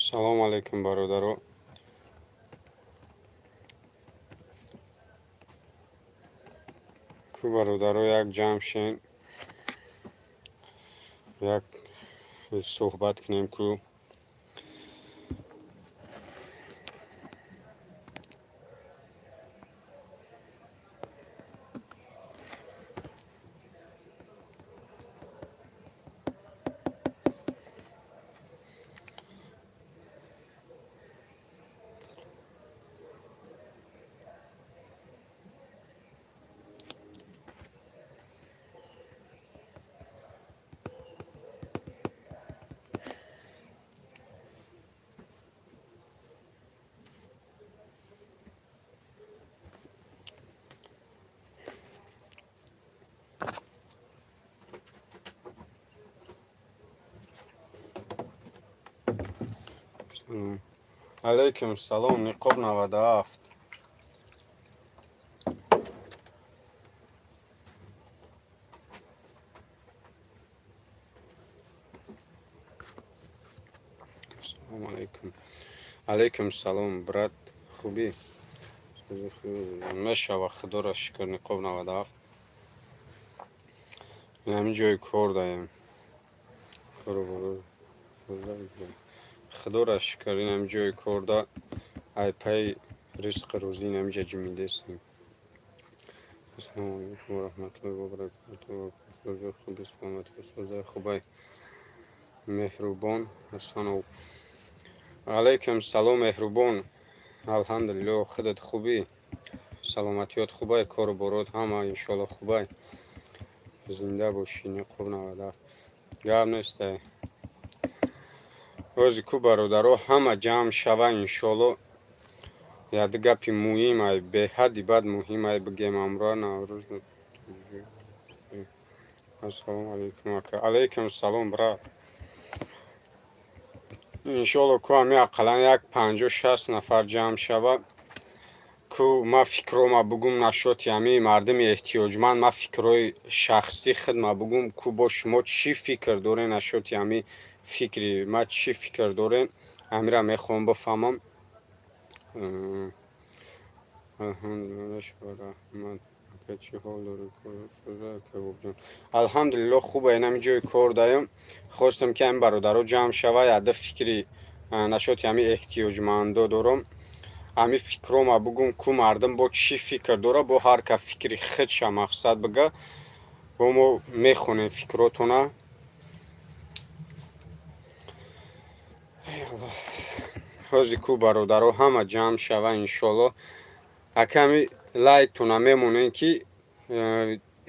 Салому алайкум, бародаро. Ку, бародаро, як ҷамъ шен, як суҳбат кунем ку. Алайкум салом, Ниқоб 97. Ассалому алайкум. Алайкум салом, брат, хубӣ? Мешава, худоро шукр, Ниқоб 97. Ин ҳамин ҷои кор даем. Худоро шукр, ин ҳамин ҷои кор да, ай паи ризқи рӯзӣ ин ҳамин ҷа ҷимидестем. Ассалому алайкум ва раҳматуллоҳи ва баракатуҳ. Хуби, саломатӣ, устозаи хубай? Меҳрубон Ҳасанов. Алайкум салом, Меҳрубон. Алҳамдулиллоҳ, худат хубӣ? Саломатиёт хубай, кору борот ҳама иншоалло хубай. Зинда бошӣ, Ниқоб 97. Гап нестай. Ози ку, бародаро, ҳама ҷамъ шава, иншоалло, яд гапи муҳим ай, беҳадди бад муҳим ай бигем амра Наврӯз. Ассалому алайкум, ака. Алайкум салом, брат. Иншоалло, ку ҳами ақаллан як 50-60 нафар ҷамъ шава ку, ма фикрома бугум нашоти ҳамаи мардуми эҳтиёҷманд, ма фикрҳои шахсӣ худма бугум ку, бо шумо чӣ фикр дорен нашоти ҳами фикри ма, чӣ фикр дорен, ҳамира мехоҳам бифаҳмам. Раҳмат, ака, чӣ ҳол дорӣ? Алҳамдулиллоҳ, хуба, ин ҳами ҷои кор даем. Хостам, ки ҳамин бародаро ҷамъ шава, яда фикри нашоти ҳами эҳтиёҷмандо дорам, ҳами фикрома бугум ку, мардум бо чӣ фикр дора, бо ҳар ка фикри худша мақсад бига, бо мо мехонем фикротона. Ҳози ку, бародаро, ҳама ҷамъ шава, иншоалло. Аками лайктона мемонем, ки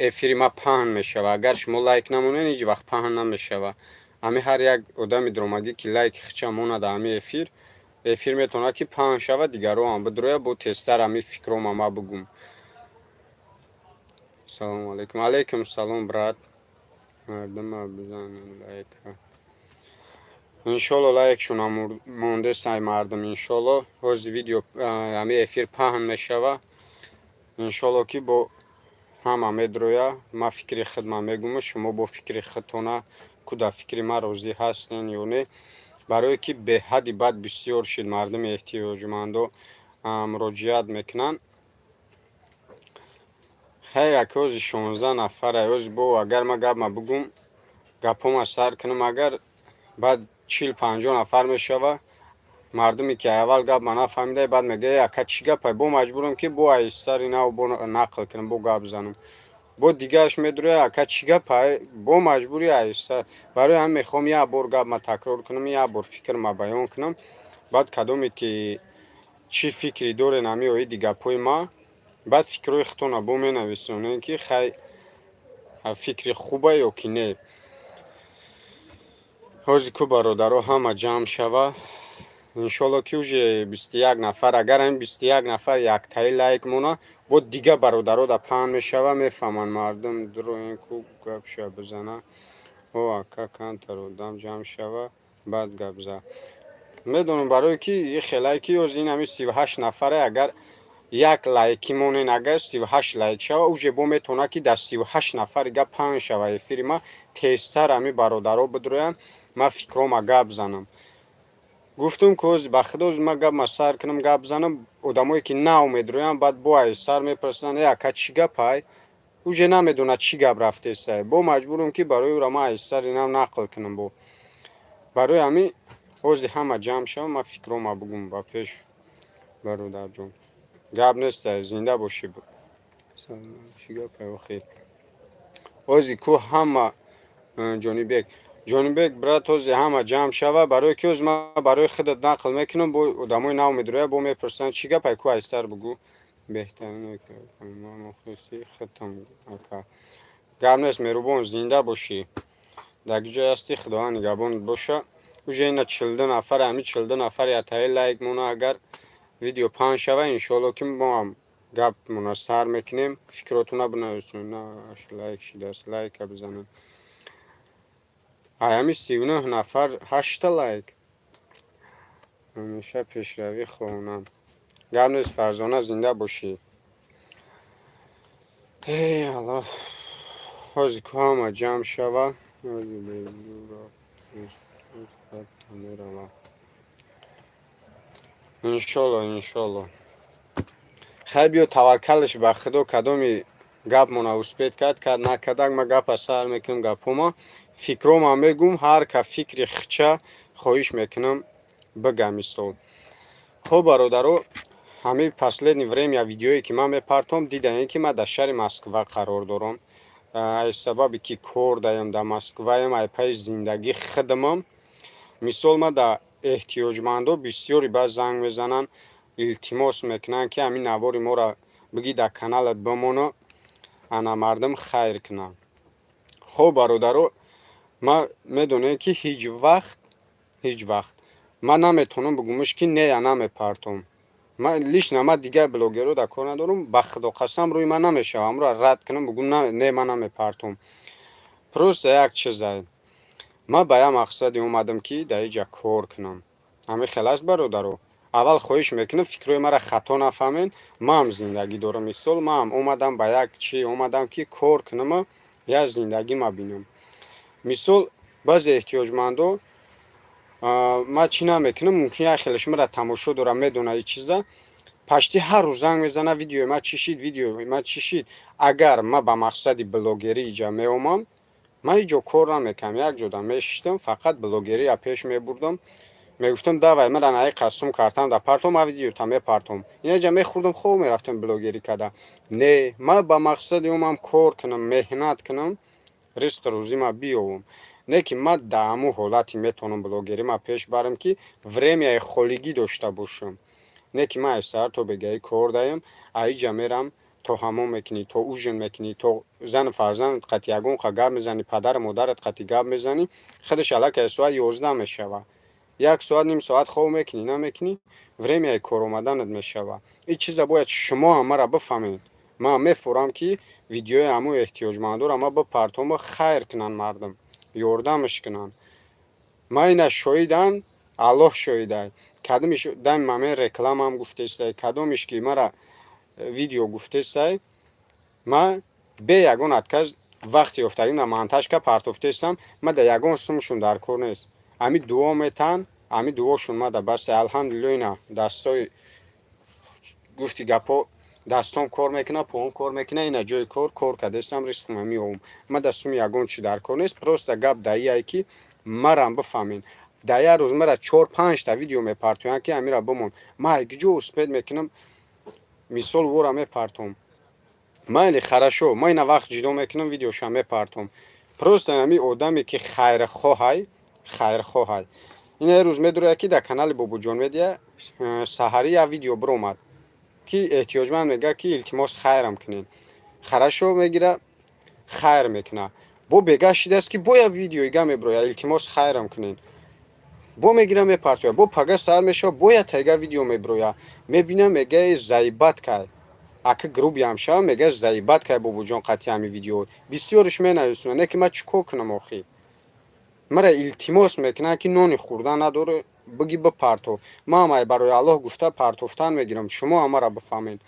эфири ма паҳн мешава. Агар шумо лайк намонен, ҳеҷ вақт паҳн намешава. Ҳами ҳар як одами дромагӣ, ки лайки хича монада, ҳами эфир метавонад, ки паҳн шава, дигарро ҳам бидроя, бо тезтар ҳами фикрома ма бугум. Салому алайкум. Алайкум салом, брат. Мардума бизанед лайка, иншолло. Лайкшона мондесай мардум, иншолло. Ҳози видео, ҳами эфир паҳн мешава, иншолло, ки бо ҳама медроя. Ма фикри худма мегӯм, шумо бо фикри худтона ку, дар фикри ман розӣ ҳастен ё не, барое ки беҳадди бад бисёр шид, мардуми эҳтиёҷмандо муроҷиат мекунанд. Хай, як ҳози 16 нафара. Ҳози бо агар ма гапма бугум, гапҳома сар кунам, агар баъд 40-50 нафар мешава. Мардуме, ки аввал гап ма нафаҳмида, баъд мега: «Ака, чӣ гапай?» Бо маҷбурам, ки бо айсари нав бо нақл кунам, бо гап занам, бо дигараш медуря: «Ака, чӣ гапай?» Бо маҷбури айса. Барои ҳамин мехоҳам як бор гапма такрор кунам, як бор фикрма баён кунам, баъд кадоме ки чӣ фикре дорен ҳами оиди гапҳои ма, баъд фикрҳои худтона бо менависонем, ки хай, фикри хуба ё ки не. Ҳози ку, бародаро, ҳама ҷамъ шава, иншолло, ки уже 21 нафар. Агар ҳамин 21 нафар яктаи лайк мона, бо дига бародаро да паҳн мешава, мефаҳманд мардум. Дуроен ку, гапша бизана. О, ака, камтар одам ҷамъ шава, баъд гап за. Медонам, барое ки и хелае ки ҳози ин ҳами 38 нафаре, агар як лайкӣ монен, агар 38 лайк шава, уже бо метавонад, ки дар 38 нафари гап паҳн шава эфири ма, тезтар ҳами бародаро бидроянд, ман фикрома гап занам. Гуфтум, ки ози, ба худо, ози ман гапма сар кунам, гап занам, одамое ки нав медроянд, баъд бо ай сар мепурсанд: «Э, ака, чӣ гапай?» Уже намедонад, чӣ гап рафтесай. Бо маҷбурам, ки барои ӯра ман ай сари нав нақл кунам. Бо барои ҳамин ози ҳама ҷамъ шава, ман фикрома бугум. Ба пеш, бародарҷон, гап нестай, зинда бошӣ. Чӣ гапай охир? Ози ку ҳама, Ҷонибек, Ҷонибек, брат, ози ҳама ҷамъ шава, барои ки ози ман барои худат нақл мекунам, бо одамои нав медрояд, бо мепурсанд: «Чӣ гапай?» Ку айсар бугӯ, беҳтарин. Мухлиси худтам, ака, гап нест. Меҳрубон, зинда бошӣ, дар ҷое ҳастӣ, Худованд нигаҳбонат боша. Уже ина 42 нафар, ҳами 42 нафар ятаи лайк мона. Агар видео паҳн шава, иншоалло, ки моам гапмона сар мекунем. Фикротуна бинависонед. На лайк шидааст, лайка бизанед. Ай ҳами 39 нафар ҳашта лайк. Ҳамеша пешравӣ хоҳонам. Гап нест, Фарзона, зинда бошӣ. Эй Аллоҳ, ҳози ку ҳама ҷамъ шава, мерава, иншолло, иншолло. Хай, биё, таваккалш ба Худо. Кадоми гапмона успеть кард, кард, накардак, ма гапа сар мекунам, гапҳома, фикрома мегум. Ҳар ка фикри хича, хоҳиш мекунам, бига. Мисол, хуб, бародаро, ҳамин последнее время видеое, ки ман мепартом, дидаем, ки ман дар шаҳри Москва қарор дорам. Аз сабабе ки кор даем, дар Москваем, ай пайи зиндагӣ хидмам. Мисол, ман дар эҳтиёҷмандо бисёре ба занг мезананд, илтимос мекунанд, ки ҳамин навори моро бигӣ, дар каналат бимона, ана мардум хайр кунанд. Хуб, бародаро, ман медонем, ки ҳеҷ вақт, ҳеҷ вақт ман наметавонам бигӯмш, ки не, я намепартом. Ман лично, ман дигар блогерро дар кор надорам, ба Худо қасам, рӯи ман намешавам амро рад кунам, бигӯм: «Не, ман намепартом». Просто як чизае, ман ба як мақсаде омадам, ки дар иҷа кор кунам. Ҳамин хел аст, бародаро. Аввал хоҳиш мекунам, фикрҳои маро хато нафаҳмед. Маам зиндагӣ дорам. Мисол, маам омадам, ба як чи омадам, ки кор кунаму як зиндагима бинам. Мисол, баъзе эҳтиёҷмандо, ман чӣ намекунам, мумкин як хелеш маро тамошо дорам, медона и чиза, почти ҳар рӯз занг мезана: «Видеои ман чӣ шид? Видеои ман чӣ шид?» Агар ман ба мақсади блогерӣ иҷа меомам, ман ҳеҷ ҷо кор намекардам, як ҷода мешиштам, фақат блогерия пеш мебурдам. Мегуфтам: «Давай, мара наи қасум картам да партом, ман видеота мепартом». Инаҷа мехӯрдам, хоб мерафтам блогерӣ карда. Не, ман ба мақсади омам кор кунам, меҳнат кунам, ризқу рӯзима биёвам. Не ки ман дар ҳамун ҳолате метавонам блогерима пеш барам, ки времяи холигӣ дошта бошам. Не ки ман аз саҳар то бегаҳӣ кор даем, аиҷа мерам, то ҳамом мекунӣ, то ужин мекунӣ, то зану фарзандат қати ягон қа гап мезанӣ, падару модарат қати гап мезанӣ, худаш аллакай соат 11 мешавад. Як соат, ним соат хоб мекунӣ, намекунӣ, времяи кор омаданат мешавад. Ин чиза бояд шумо ҳамаро бифаҳмед. Ман мефурам, ки видеои ҳамун эҳтиёҷмандоро ман бипартому, хайр кунанд мардум, ёрдамаш кунанд. Ман ина шоҳидан, Аллоҳ шоҳидай. Кадомиш дами мамин рекламам гуфтестай, кадомиш ки мара видео гуфтестай, ман бе ягон отказ вақти ёфтагим монтажка партофтесам. Ман да ягон сумшун дар кор нест. Ҳами дуо метан, ҳами дуошун мада басте. Алҳамдулилло, ина дастои, гуфти гапҳо, дастом кор мекунад, поом кор мекунад, ина ҷои кор кор кардесам, ризқма меёвам. Ман да суми ягон чи дар кор нест. Просто гап даияе, ки марам бифаҳмед. Дар як рӯз мара чор панҷта видео мепартоянд, ки ҳамира бимон. Ман куҷо успеть мекунам? Мисол, вора мепартом, майли, хорошо, ман ина вақт ҷудо мекунам, видеоша мепартом. Просто ҳами одаме, ки хайрхоҳай, хайрхоҳай, ина рӯз медурояд, ки дар канали Бобоҷон Медиа саҳарӣ як видео биромад, ки эҳтиёҷманд мегӯяд, ки илтимос, хайрам кунед. Хорошо, мегира, хайр мекунад. Бо бега шидааст, ки бо як видеоига мебирояд: «Илтимос, хайрам кунед». Бо мегира, мепартояд. Бо пага саҳар мешавад, бо як тайга видео мебирояд. Мебинам, мега: «Заебать кай». Ака, грубиям шава, мега: «Заебать кай, Бобоҷон, қатъи ҳами видео». Бисёриш менависонад, не ки ман чӣ кор кунам охӣ? Мара илтимос мекунанд, ки нони хӯрдан надоре, биги, бипарто. Ман ай барои Аллоҳ гуфта партофтан мегирам. Шумо ҳамаро бифаҳмед.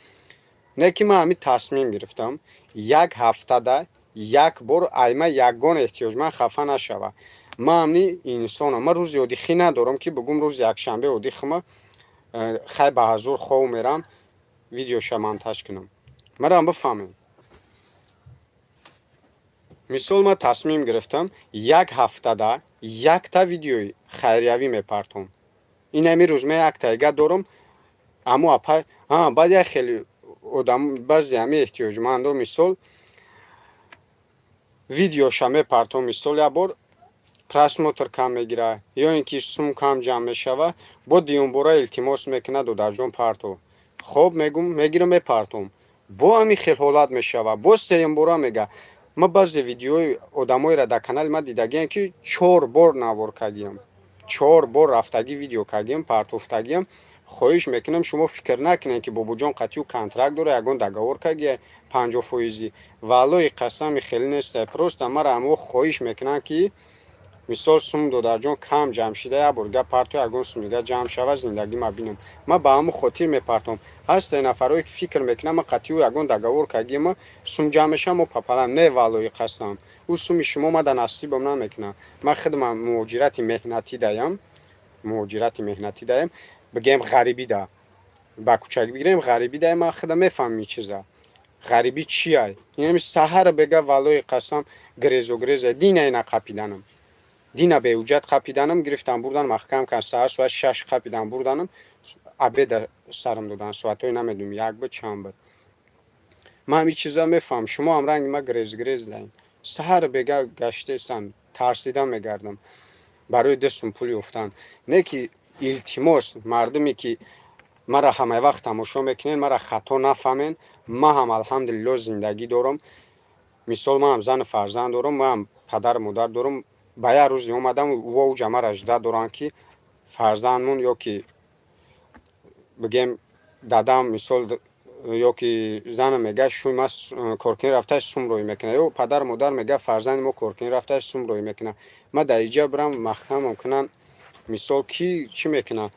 Не ки ман ҳамин тасмим гирифтам, як ҳафтада як бор айма ягон эҳтиёҷманд хафа нашава. Ман амни инсонам, ман рӯзи одихӣ надорам, ки бугум рӯзи якшанбе одихма, хай, ба ҳазур хов мерам, видеоша монтаж кунам. Марам бифаҳмем. Мисол, ман тасмим гирифтам, як ҳафтада якта видеои хайриявӣ мепартом. Ин ами рӯз ман яктайга дорам, амо апа баъд як хеле одам, баъзе ами эҳтиёҷмандо, мисол, видеоша мепартом. Мисол, як бор просмотр кам мегира ё ин ки сум кам ҷамъ мешава, бо дуюмбора илтимос мекунад: «Додарҷон, парто». Хоб, мегум, мегирам, мепартом. Бо ҳамин хел ҳолат мешава, боз сеюмбора мега. Ма баъзе видеои одамоеро дар канали ман дидагиам, ки чор бор навор кардиям, чор бор рафтагӣ видео кардиям, партофтагиям. Хоҳиш мекунам, шумо фикр накунед, ки бобоҷон қатъию контракт дора, ягон договор кардия 50 фоизӣ. Валлои қасами, хеле неста. Просто мара ҳамо хоҳиш мекунам, ки мисол, сум, додарҷон, кам ҷамъ шида, як бор га парто, ягон сумига ҷамъ шава, зиндагӣ ма бинам. Ман ба ҳамон хотир мепартом. Ҳастае нафарое, ки фикр мекунам, ман қатъию ягон договор кардима, сум ҷамъ мешавам, мо папалам. Не, валлои қасам, ӯ суми шумо ма да насибам намекунам. Ман худман муҳоҷирати меҳнатӣ даям, муҳоҷирати меҳнатӣ даям, бигем, ғарибӣ да, ба кӯчак бигирем, ғарибӣ даям. Ман худам мефаҳмам ин чиза, ғарибӣ чиай. Инами саҳар бега, валлои қасам, грезу греза дина ина қапиданам, дина беҳуҷҷат қапиданам, гирифтам, бурдан, маҳкам кард. Саҳар соати 6 қапидан, бурданам, обеда сарам додан, соатҳои намедонам, як буд, чанд буд. Ман ҳамин чиза мефаҳмам. Шумо ҳам ранги ма грез грез даем, саҳар бега гаштестам, тарсида мегардам барои дастум пул ёфтан. Не ки, илтимос, мардуме ки мара ҳамаи вақт тамошо мекунед, мара хато нафаҳмед. Ман ҳам, алҳамдулилло, зиндагӣ дорам. Мисол, ман ҳам зану фарзанд дорам, ман ҳам падару модар дорам. Ба як рӯзе омадам, во уҷа мара жда доранд, ки фарзандмон ё ки бигем дадам, мисол, ё ки занам мега, шӯй ма коркунӣ рафташ, сум рӯй мекунад, ё падару модар мега, фарзанди мо коркунӣ рафташ, сум рӯй мекунад. Ман дар иҷа бирам, маҳкамам кунанд, мисол, ки чӣ мекунад?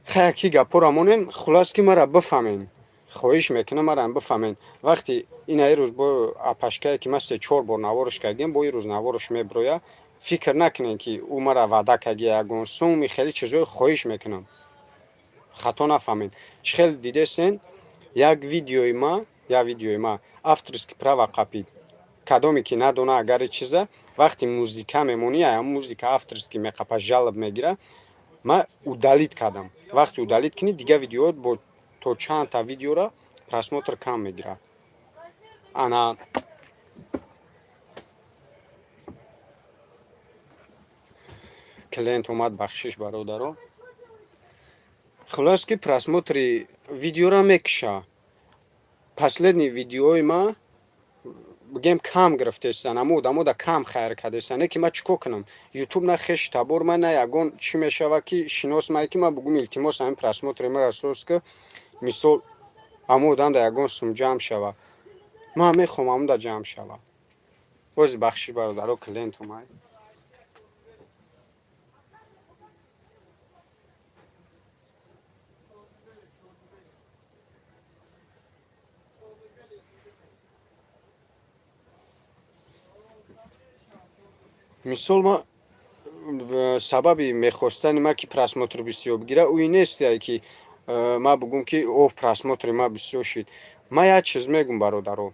Хай, ки гапҳоро монем. Хулос, ки мара бифаҳмем, хоҳиш мекунам, мара бифаҳмем. Вақти ина рӯз бо апашкае, ки ман се чор бор наворш кардем, бо ин рӯз наворш мебироя, фикр накунем, ки ӯ мара ваъда кардия ягон суми, хеле чизҳои. Хоҳиш мекунам, хато нафаҳмед. Чӣ хеле дидесен, як видеои ма авторский права қапид. Кадоме ки надона, агар чиза, вақте музика мемонӣ, ам музика авторский меқапа, жалоб мегира. Ман удалить кардам. Вақте удалить кунӣ, дигар видео бо то чандта видеора просмотр кам мегирад. Ана, клиент омад, бахшиш, бародаро. Хулос, ки просмотри видеора мекиша. Последний видеои ма, бигем, кам гирифтесан, амо одамо да кам хайр кардесан. Не ки ман чӣ кор кунам? Ютуб на хеш табор ма, на ягон чӣ мешава, ки шинос мае, ки ман бугум: «Илтимос, ҳамин просмотри мара соз ки, мисол, амо одам да ягон сум ҷамъ шава». Ман мехоҳам амуда ҷамъ шава. Бози бахшиш, бародаро, клиент омад. Мисол, ма сабаби мехостани ма, ки просмотр бисёр бигира, ӯ ин нестае, ки ма бугум, ки о, просмотри ма бисёр шид. Ман як чиз мегум, бародаро,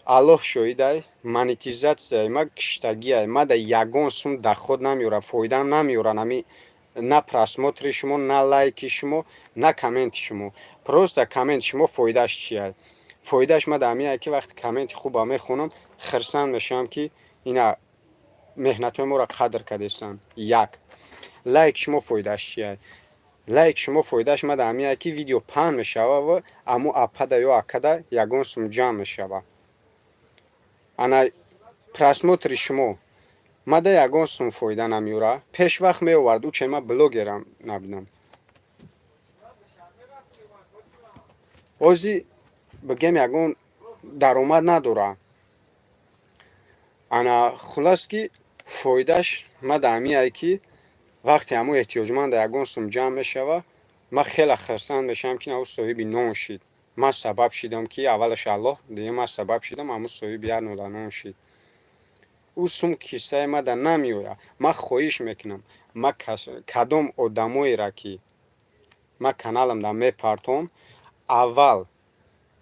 Аллоҳ шоҳидай, монетизатсияи ма киштагиай. Ма да ягон сум доход намеёрам, фоида намеёрам ами на просмотри шумо, на лайки шумо, на комменти шумо. Просто комменти шумо фоидааш чия? Фоидааш ма да ҳамиае, ки вақте комменти хуба мехонам, хирсанд мешавам, ки ина меҳнатҳои моро қадр кардестанд. Як лайк шумо фоидааш чия? Лайк шумо фоидааш ма да ҳамиае, ки видео паҳн мешава ва аму апада ё акада ягон сум ҷамъ мешава. Ана просмотри шумо мада ягон сум фоида намеёра. Пеш вақт меовард, уче ма блогерам набудам. Ози, бигем, ягон даромад надора. Ана, хулас, ки фоидааш ма да ҳамиае, ки вақте ҳамо эҳтиёҷманда ягон сум ҷамъ мешава, ман хеле хирсанд мешавам, ки на соҳиби нон шид. Ман сабаб шидам, ки аввалаш Аллоҳ, дуюм ман сабаб шидам, ҳамун соҳиби як нола нон шид. Ӯ сум киссаи мада намеояд. Ман хоҳиш мекунам, ман кадом одамоеро, ки ман каналамда мепартом, аввал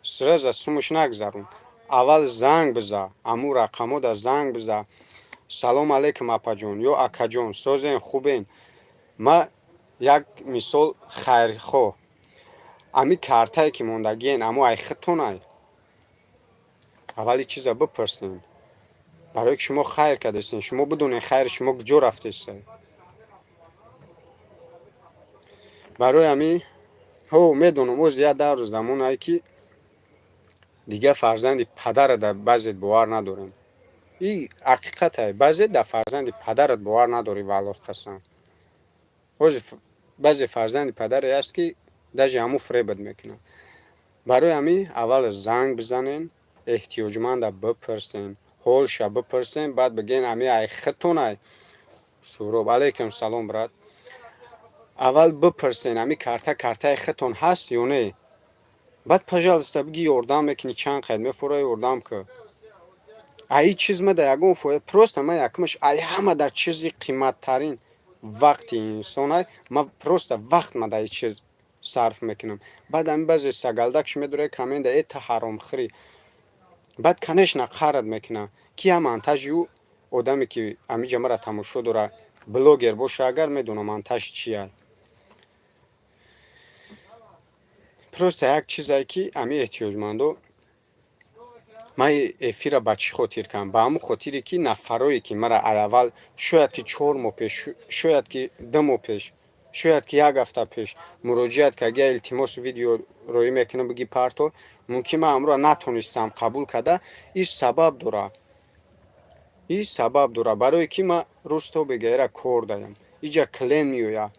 сразу сумуш нагзарон, аввал занг биза, аму рақамода занг биза: «Салом алейкум, апаҷон ё акаҷон, созен, хубен? Ма як мисол хайрхоҳ, ами картае ки мондагиен, амо ай худтонай?» Аввали чиза бипурсем, барое ки шумо хайр кардастен, шумо бидонед, хайри шумо куҷо рафтеста. Барои ҳамин, ҳо, медонам, оз як давру замонае, ки дигар фарзанди падара дар баъзет бовар надорем. И ҳақиқатае, баъзе дар фарзанди падарат бовар надорӣ, валлоҳ қасам. Ҳозир баъзе фарзанди падаре ҳаст, ки даже ҳамун фиребат мекунад. Барои ҳамин аввал занг бизанен, эҳтиёҷманда бипурсен, ҳолша бипурсен, баъд бигӯен: «Ами ай худтонай?» Суроб, алайкум салом, брат. Аввал бипурсен, ами карта картаи худтон ҳаст ё не. Баъд, пожалуйста, биги: «Ёрдам мекунӣ? Чанд қайд мефура, ёрдам кӯ». Аи чиз ма да ягон фоида, просто ма якумаш, ай ҳама да чизи қиматтарин вақти инсонай. Ма просто вақт ма да и чиз сарф мекунам. Баъд ами баъзе сагалдакш медорад коммента: «Э, та ҳаромхӯрӣ». Баъд, конечно, қарат мекуна, ки ҳам монтажи ӯ. Одаме, ки амиҷа мара тамошо дора, блогер боша агар, медона монтаж чия. Просто як чизе, ки ами эҳтиёҷмандо, ман эфира ба чӣ хотир кардам? Ба ҳамун хотире, ки нафарое, ки мара аввал, шояд ки 4 моҳ пеш, шояд ки 2 моҳ пеш, шояд ки як ҳафта пеш муроҷиат кард: «Илтимос, видео роӣ мекунам, биги парто». Мумкин ман амро натонистам қабул карда. Иш сабаб дора, иш сабаб дора, барое ки ман рӯз то бегаера кор даям, иҷа клиент меояд.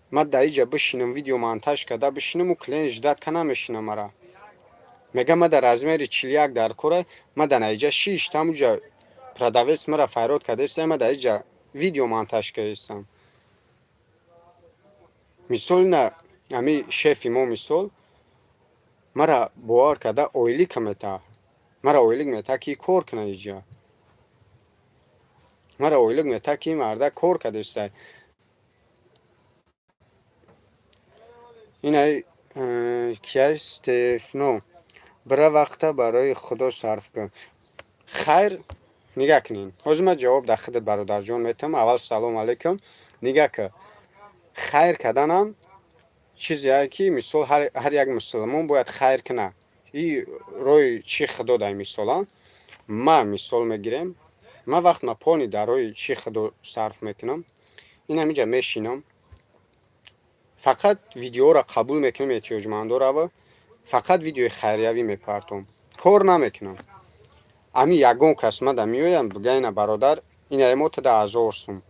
Ман дар иҷа бишинам, видео монтаж карда бишинаму клиент ждать ка намешинам. Мара мега: «Ма дар размери 41 дар кора». Ма дар наиҷа шиштам, уҷа продавец мара файрод кардаистам, ма дар иҷа видео монтаж кардаистам. Мисол, ина ами шефи мо, мисол, мара бовар карда ойлика мета, мара ойлик мета, ки кор куна иҷа, мара ойлик мета, ки марда кор кардаистай. Инай кияй, Стефно, бира, вақта барои Худо сарф кун. Хайр, нигаҳ кунед, ҳозир ман ҷавоб дар худат, бародарҷон, метавам. Аввал салом алейкум. Нигаҳ кун, хайр карданам чизе, ки мисол ҳар як мусулмон бояд хайр кунад, и роҳи чӣ Худо дай. Мисола, ма мисол мегирем, ман вақт ма полный дар роҳи чӣ Худо сарф мекунам. Ин ҳамиҷа мешинам, фақат видеоро қабул мекунам, эҳтиёҷмандорава, фақат видеои хайриявӣ мепартом, кор намекунам. Ами ягон кас мада меоям, бига: «Ина, бародар, инаи мо тада 1000 сум,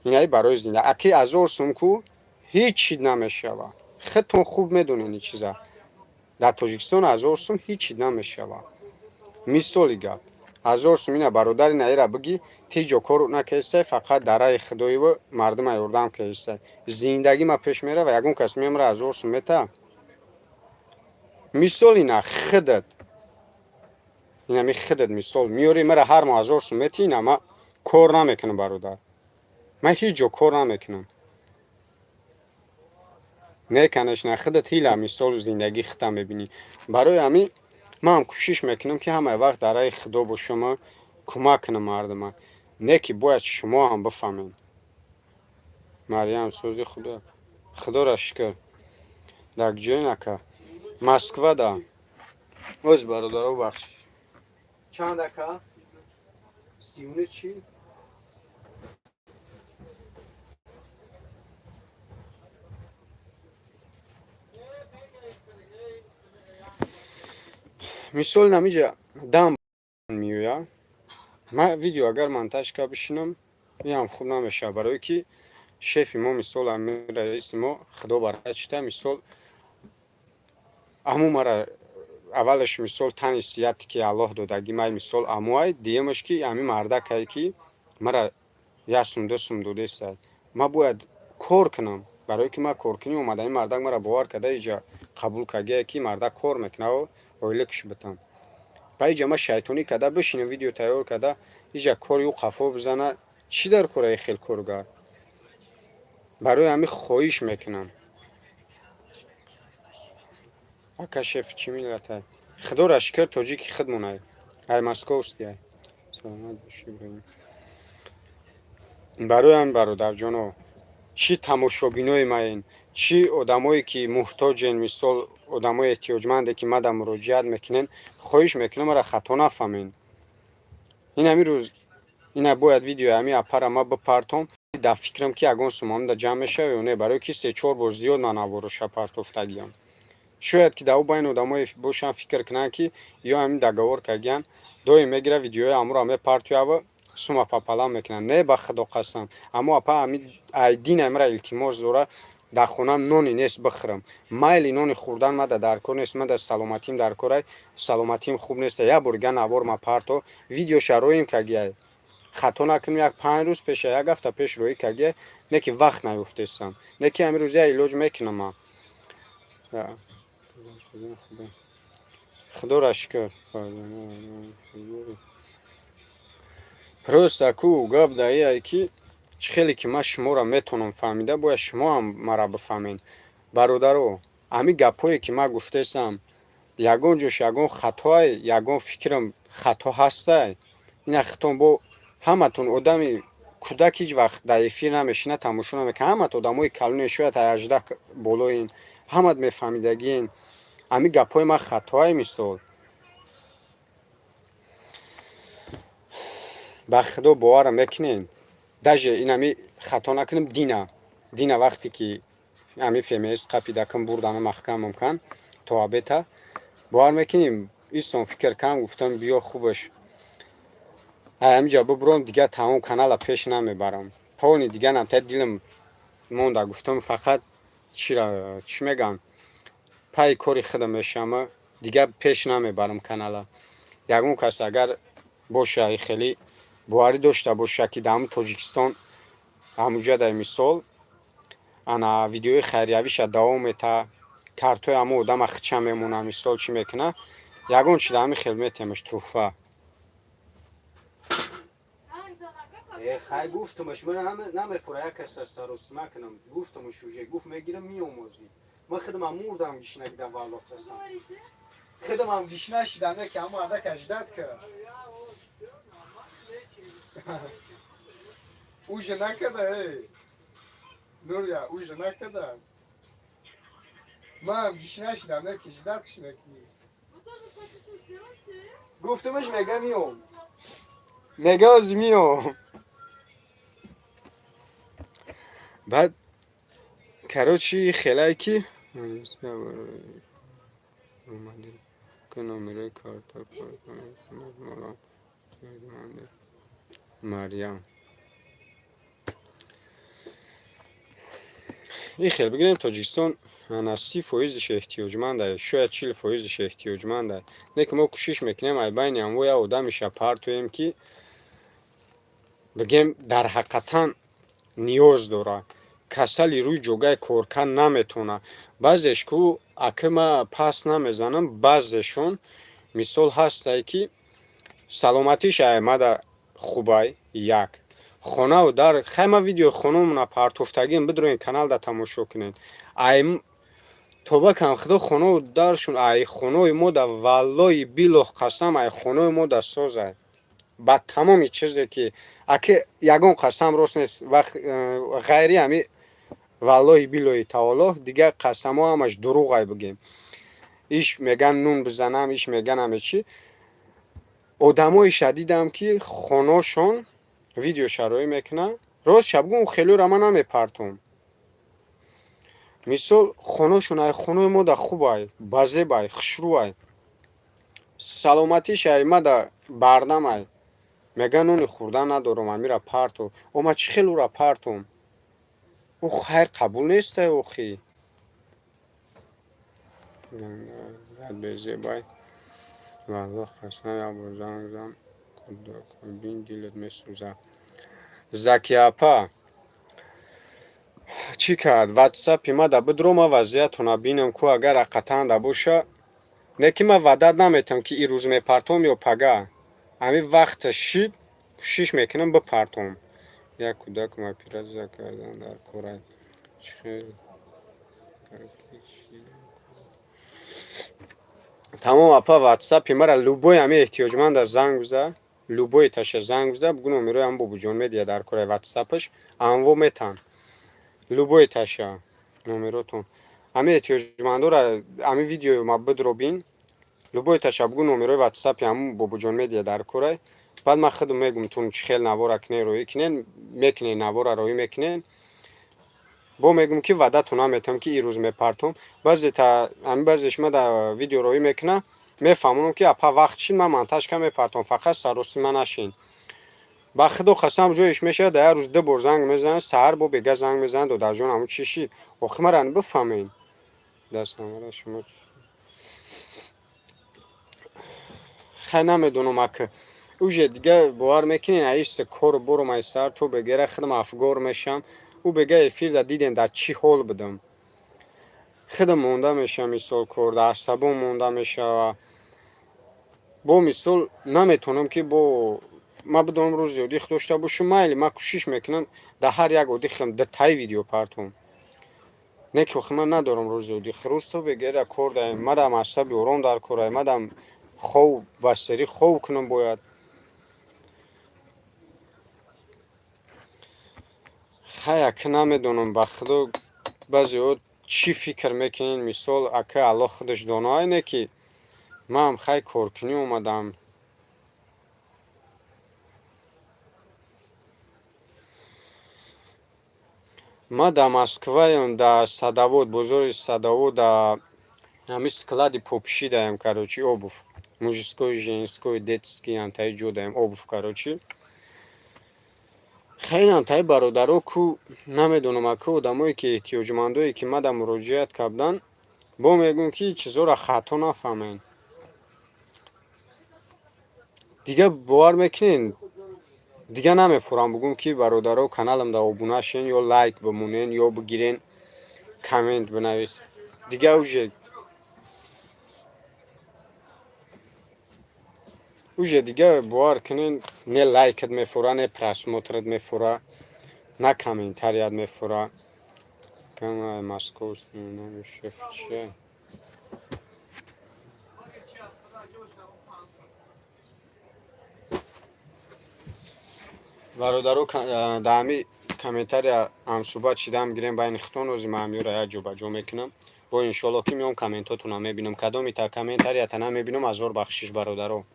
инаи барои зинда аки». 1000 сум ку ҳеҷ чиз намешава, худтон хуб медонед ин чиза. Дар Тоҷикистон 1000 сум ҳеҷ чиз намешава. Мисоли гап, 1000 сум, ина, бародар, инаира биги, тиҷо кор накестай, фақат дар раи худоиву мардума ёрдам кестай, зиндагӣ ма пеш мерава. Ягон кас мемра, 1000 сум мета? Мисол, ина худат, инами худат мисол меёри, мара ҳар моҳ 1000 сум мети. Ина ма кор намекунам, бародар, ман ҳеҷ ҷо кор намекунам. Не, конечно, худат ҳила, мисол, зиндагӣ худта мебинӣ. Барои ҳамин манам кӯшиш мекунам, ки ҳамаи вақт дар раи Худо бошама, кӯмак кунам мардума. Не ки бояд шумо ҳам бифаҳмед. Марьям, сӯзи Худо, Худоро шукр. Дар куҷоен, ака? Москвада. Оз, бародаро, бахшиш. Чанд, ака? Сиюну чил. Мисол, намиҷа дам меояд, ман видео агар монтаж ка бишинам, иам хуб намешавад, барое ки шефи мо, мисол, ами раиси мо, Худо баракат шита, мисол, аму мара аввалаш, мисол, тани сиҳате, ки Аллоҳ додагӣ май, мисол, амуай, дуюмаш, ки ами мардакае, ки мара як сум, 2 сум додестай, ман бояд кор кунам, барое ки ман коркунӣ омада. Ин мардак мара бовар карда, иҷа қабул кардагие, ки мардак кор мекунад, ойликш битам. Ба иҷа ман шайтонӣ карда бишинам, видео тайёр карда. Иҷа кори ӯ қафо бизана, чӣ дар кораи хел коргар? Барои ҳамин хоҳиш мекунам. Ака, шеф чӣ миллатай? Худоро шукр, тоҷики худмонай, ай московский ай. Саломат бошӣ. Барои ҳамин, бародарҷоно, чӣ тамошобинои маен, чӣ одамое ки муҳтоҷен, мисол, одамои эҳтиёҷманде ки мада муроҷиат мекунен, хоҳиш мекунам, маро хато нафаҳмен. Ин ҳамин рӯз ина бояд видеои ҳамин апара ма бипартом, дар фикрам, ки ягон сумамда ҷамъ мешава ё не, барое ки се-чор бор зиёд ман навороша партофтагиам. Шояд ки дар ӯ байни одамое бошанд, фикр кунанд, ки ё ҳамин договор кардагиян, доим мегира, видеои амуро мепартоява, сума пополам мекунанд. Не, ба Худо қасам, аммо апа ҳамин айдин амира илтимос дора. Дар хонаам ноне нест бихӯрам. Майли, нони хӯрдан мада дар кор нест, мада саломатим дар корай, саломатим хуб нест. Як бор дига навор ма парто, видеоша роим кагиай, хато накунем, як 5 рӯз пеша, як ҳафта пеш роӣ кагиай, не ки вақт наёфтестам, не ки ҳамин рӯз як илоҷ мекунам ма. Худоро шукр. Просто ку гап даияй, ки чӣ хеле ки ман шуморо метавонам фаҳмида, бояд шумо ҳам маро бифаҳмед. Бародаро, ҳамин гапҳое ки ман гуфтаистам, ягон ҷош ягон хатоай, ягон фикрам хато ҳастай, ина хитон бо ҳаматон. Одами кӯдак ҳеҷ вақт дар эфир намешина, тамошо намекунад. Ҳамат одамои калоне, шояд 18 болоин, ҳамат мефаҳмидагиен. Ҳамин гапҳои ман хатоай, мисол, ба Худо боварам мекунен, даже инами хато накунем, дина вақте ки ҳамин ФМС қапидакам бурдана, маҳкамам кан то абета, бовар мекунем, исон фикр кам гуфтам, биё, хубаш, ҳаминҷа бубуром, дига тамом канала пеш намебарам, полный дига намта дилам монда. Гуфтам, фақат чира чӣ мегӯям, пайи кори худам мешама, дига пеш намебарам канала. Ягон кас агар боша, хеле боварӣ дошта боша, ки дар ҳамун Тоҷикистон, ҳамуҷа, дар мисол, ана видеои хайриявиша давом мета, картои ҳамун одама хича мемона, мисол, чӣ мекуна, ягон чи дар ҳамин хел метемаш тӯҳфа. Хай, гуфтумаш, намефура, як каса саросима кунам. Гуфтумаш, уже гуфт, мегирам, меомӯзӣ. Ман худамам мурдам гишнагида, валлоҳ қасам, худамам гишна шидам, не ки ҳамун ардака ждать кард. Уже накарда, эй Нуря, уже накарда. Ман гишна шидам, не ки ждать ш мекунӣ. Гуфтумаш, мега миём, мега ози миём. Баъд, короче, хелае ки номерои карта. Марьям, ин хел бигирем, Тоҷикистон ана 30 фоизиш эҳтиёҷманда, шояд 40 фоизиш эҳтиёҷманда. Не ки мо кӯшиш мекунем, ай байни ҳамво як одамиша партоем, ки бигем, дар ҳақиқатан ниёз дора, касали рӯи ҷогаи коркар наметавона. Баъзеш ку, ака, ма пас намезанам, баъзешон, мисол, ҳастае, ки саломатиш аймада хубай, як хонаву дар хай. Ма видеои хонамона партофтагиам, бидроен каналда, тамошо кунед. Ай тоба кам Худо, хонаву даршун ай хонаи мо да, валлои билоҳ қасам, ай хонаи мо да созай ба тамоми чизе ки аки ягон қасам рост нест, вақт ғайри ҳами валлоҳи билоҳи таоло, дигар қасамҳо ҳамаш дурӯғай. Бигем, иш меган нун бизанам, иш меган ҳаме чӣ. Одамоеша дидам, ки хоношон видео шароӣ мекунанд. Рост ша бигӯм, хелӯра ман намепартом. Мисол, хоношон ай хонаи мо да хубай, базебай, хушрӯай, саломатиш ай ма да бардамай, мега нони хӯрдан надорам, амира парто. Ома чӣ хел ӯра партом? Ӯ хайр қабул нестай охи. Безебай, валлоҳ қасам, як бор занг зан, бин, дилат месӯзад. Закияпа чӣ кард? Ватсапи ма да бидро, ма вазъиятона бинам ку, агар ҳақиқатан да боша. Не ки ман ваъда наметиҳам, ки ин рӯз мепартом ё пага. Ҳамин вақта шид. Кӯшиш мекунам бипартом. Як кӯдакам оператсия кардан дар кора. Тамом апа, ватсапи мара любой ҳами эҳтиёҷманда занг биза, любой таша занг биза, бугу номерои ҳам Бобуҷон медиҳад дар кораи ватсапаш, анво метан. Любой таша номеротон. Ҳами эҳтиёҷмандора ҳами видеои ма бидробин, любой таша бугу номерои ватсапи ҳамун Бобуҷон медиҳад дар кораи. Баъд ман худам мегум тун чӣ хел навора кунен, роӣ кунен, мекунен, навора роӣ мекунен. Бо мегум ки ваъдатон наметам ки ирӯз мепартом. Баъзе та ҳами баъзеш ма дар видео роӣ мекуна, мефаҳмонам ки апа вақт шид, ман монтаж кам мепартом, фақат саросима нашин. Ба худо қасам, ҷоеш мешавад дар як рӯз ду бор занг мезанад, саҳар бо бега занг мезанад, додарҷон ҳамун чӣ шид? Охи мара бифаҳмед. Дастамара шумо хай намедонам ака. Уже дига бовар мекунед, аиста кору борум ай сар то бегера худам афгор мешам. Ӯ бега эфирда дидем дар чӣ ҳол будам. Худам монда мешавам, мисол кор дар асабом монда мешава. Бо мисол наметавонам ки бо ман бидонам рӯзи одих дошта бошам, майли ман кӯшиш мекунам дар ҳар як одихам дутаи видео партом. Не ки охи ман надорам рӯзи одих. Рӯз то бегера кор даем, марам асаби ором дар корай, мадам хов ба сери хов кунам бояд. Хай ака намедонам, ба худо баъзеҳо чӣ фикр мекунед, мисол ака Аллоҳ худаш доно, не ки ман хай коркунӣ омадам. Ман дар Москваям, дар Садовод, бозори Садовод, дар ҳамин склади попши даем, короче, обувь. Мужской, женской, детский антаи ҷо даем, обувь, короче. Хеле антаи бародаро ку намедонам ака одамое ки эҳтиёҷмандое ки мада муроҷиат кардан, бо мегӯм ки чизоро хато нафаҳмед. Дига бовар мекунед, дига намефурам бугум ки бародаро каналамда обуна шен ё лайк бимонен ё бигирен коммент бинавис. Дига уже дига бовар кунед, не лайкат мефура, не просмотрат мефура, на комментарият мефура. Московский шеф чия? Бародаро дар ҳами комментария ҳамсӯҳбат шидам гирем байни худтон, ози ман ҳамёра як ҷо ба ҷо мекунам. Бо иншоалло ки меом комментотонам мебинам. Кадоми та комментарията намебинам, азор бахшиш бародаро.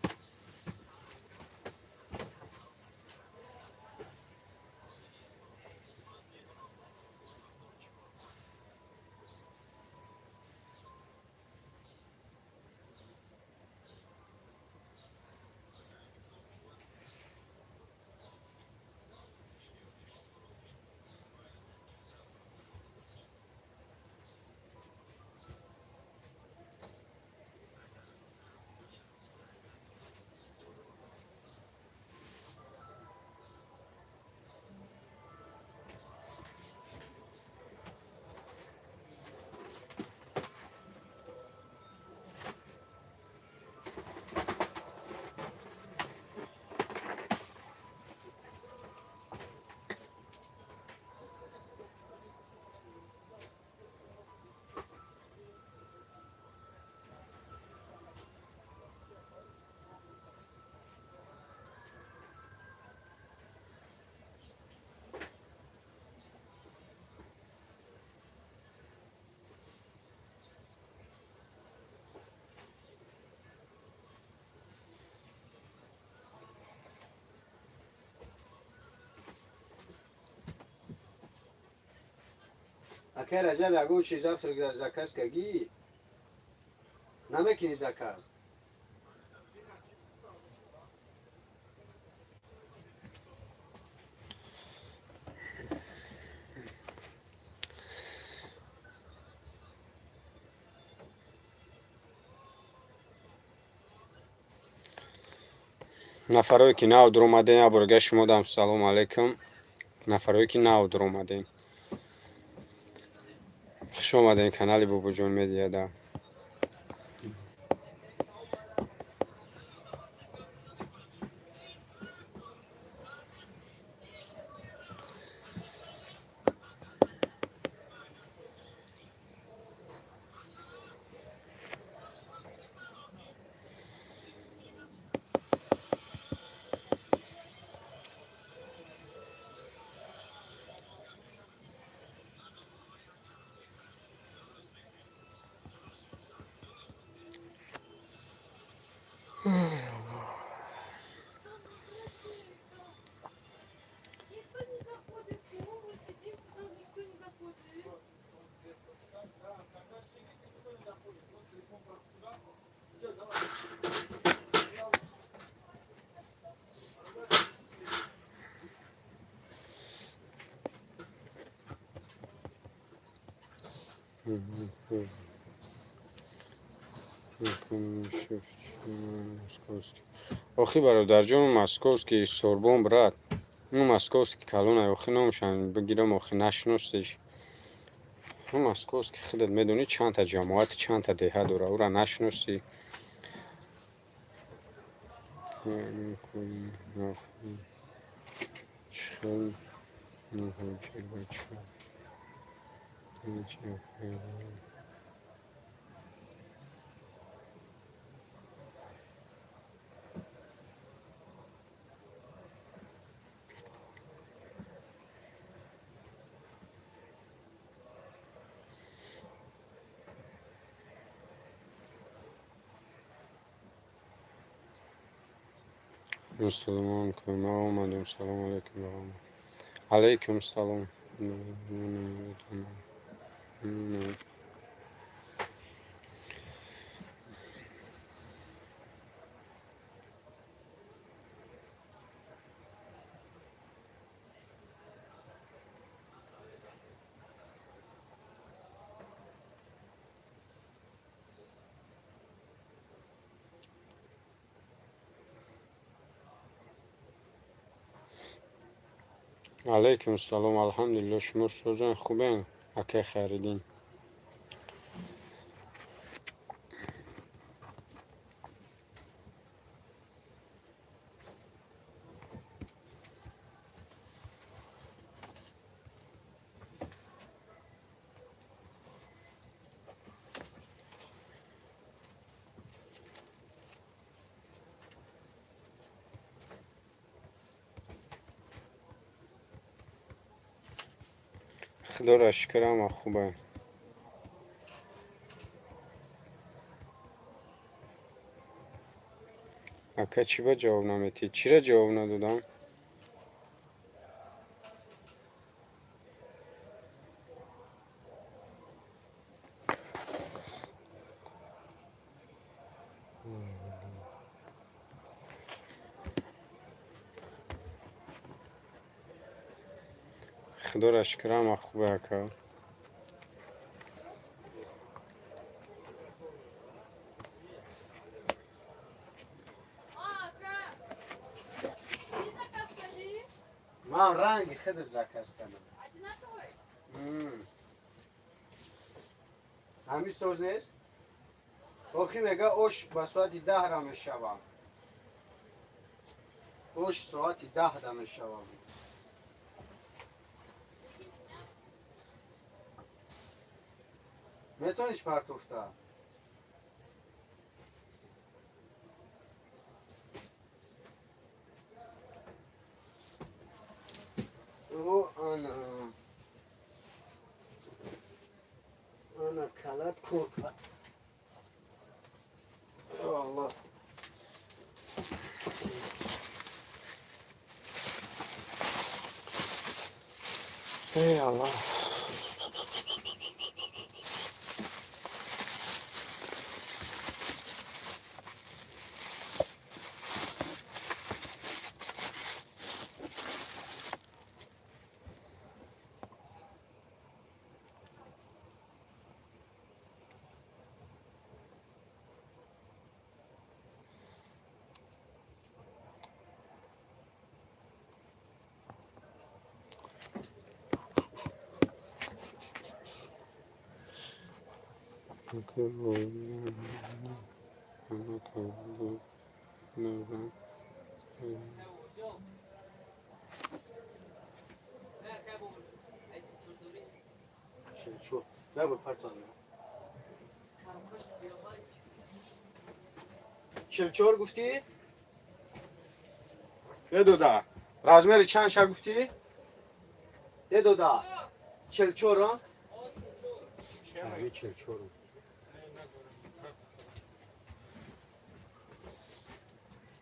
Акай Раҷаб, ягон чиз завтра заказ кагӣ? Намекунӣ заказ? Нафарое ки нав дуромадем, як борга шумо дам салому алайкум. Нафарое ки нав дуромадем, хуш омадем канали Бобоҷон Медиада. Охи, бародарҷон, московский сорбон, брат, ну, московский калонай. Охи, номшан бигирам, охи, нашиностиш. Ну, московский худат медонӣ, чандта ҷамоат, чандта деҳа дора, ӯра нашиносӣ. Хел муҳоҷир бача. Мусулмон ма омадем. Салому алайкум ба ҳама. Алайкум салом. Алайкум салом, алҳамдулилло. Шумо созан, хубен, акай Хайриддин? Худоро шукр, ҳама хубе. Ака, чӣ ба ҷавоб наметиҳӣ? Чира ҷавоб надодам? Худоро шукр, ҳама хубе, ака. Ака, чӣ заказ кардӣ? Ман ранги худат заказ кардам. Одинаковый? Ҳамин соз нест? Охи, мега, ош ба соати 10 ра мешавам. Ош соати 10 да мешавам. Яки меня? Метониш партофта? О, ана ана калат кор кард. Аллоҳ. Эй, Аллоҳ. Набур, партон. 44 гуфтӣ? Е, дода. Размери чанд ша гуфтӣ? Е, дода. 44, а? Ари 44.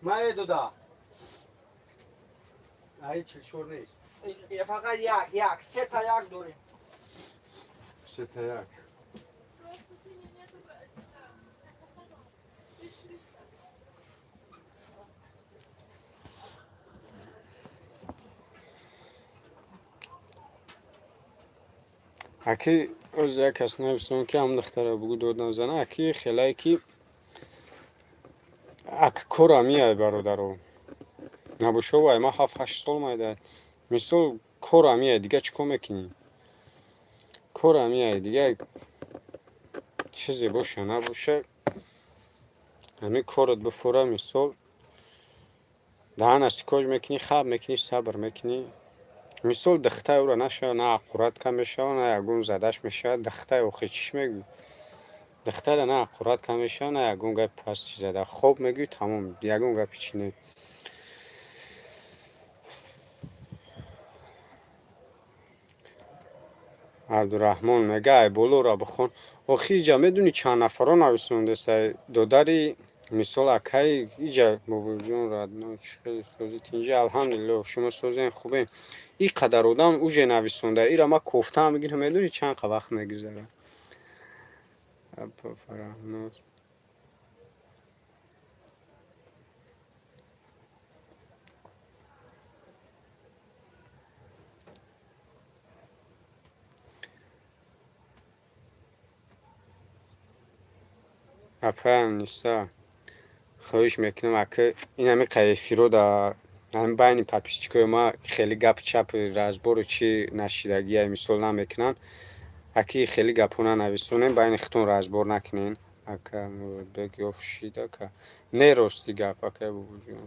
Ма, е, дода. Аи 44 нест. Фақат як, як, сета як дорем. Сета як. Просто синий нету. 1300. Аки. Оз як кас нависам, ки ҳам духтара бугу дод назана, аки хелае ки ак кора миай, бародаро. Набошо, вай ма 7-8 сол майда. Мисол, кора миай, дига чӣ кор мекунӣ? Кора миай, дига чизе боша набоша, ҳамин корат бифура, мисол, даҳана сикоҷ мекунӣ, хаб мекунӣ, сабр мекунӣ. Мисол, духтаи ӯро нашава, на ҳақорат кам мешава, на ягон задаш мешавад. Духтаи охи чиш мегӯй? Духтара на ҳақорат кам мешава, на ягон гапи пасти зада. Хоб мегӯй, тамом, ягон гапи чӣ не. Абдураҳмон мега, ай болоро бихон. Охи иҷа медонӣ чанд нафаро нависондеса, додари, мисол, акаи иҷа, бобоҷон родной, чӣ хеле созӣ, тинҷи, алҳамдулилло, шумо созем, хубем. Ин қадар одам уже нависонда, ира ма кофтаам бигирам, медонӣ чанд қа вақт мегузарад? Апа Фараҳноз. Апа Аниса, хоҳиш мекунам, ака, инами қа эфиро да ҳамин байни подписчикои ма хеле гапи чапи разбору чӣ нашидагия, мисол, намекунанд. Аки хеле гапҳо нанависонем, байни худтон разбор накунен. Ака Муродбек ёфт шид, ака. Не, рости гап, акай бобоҷон,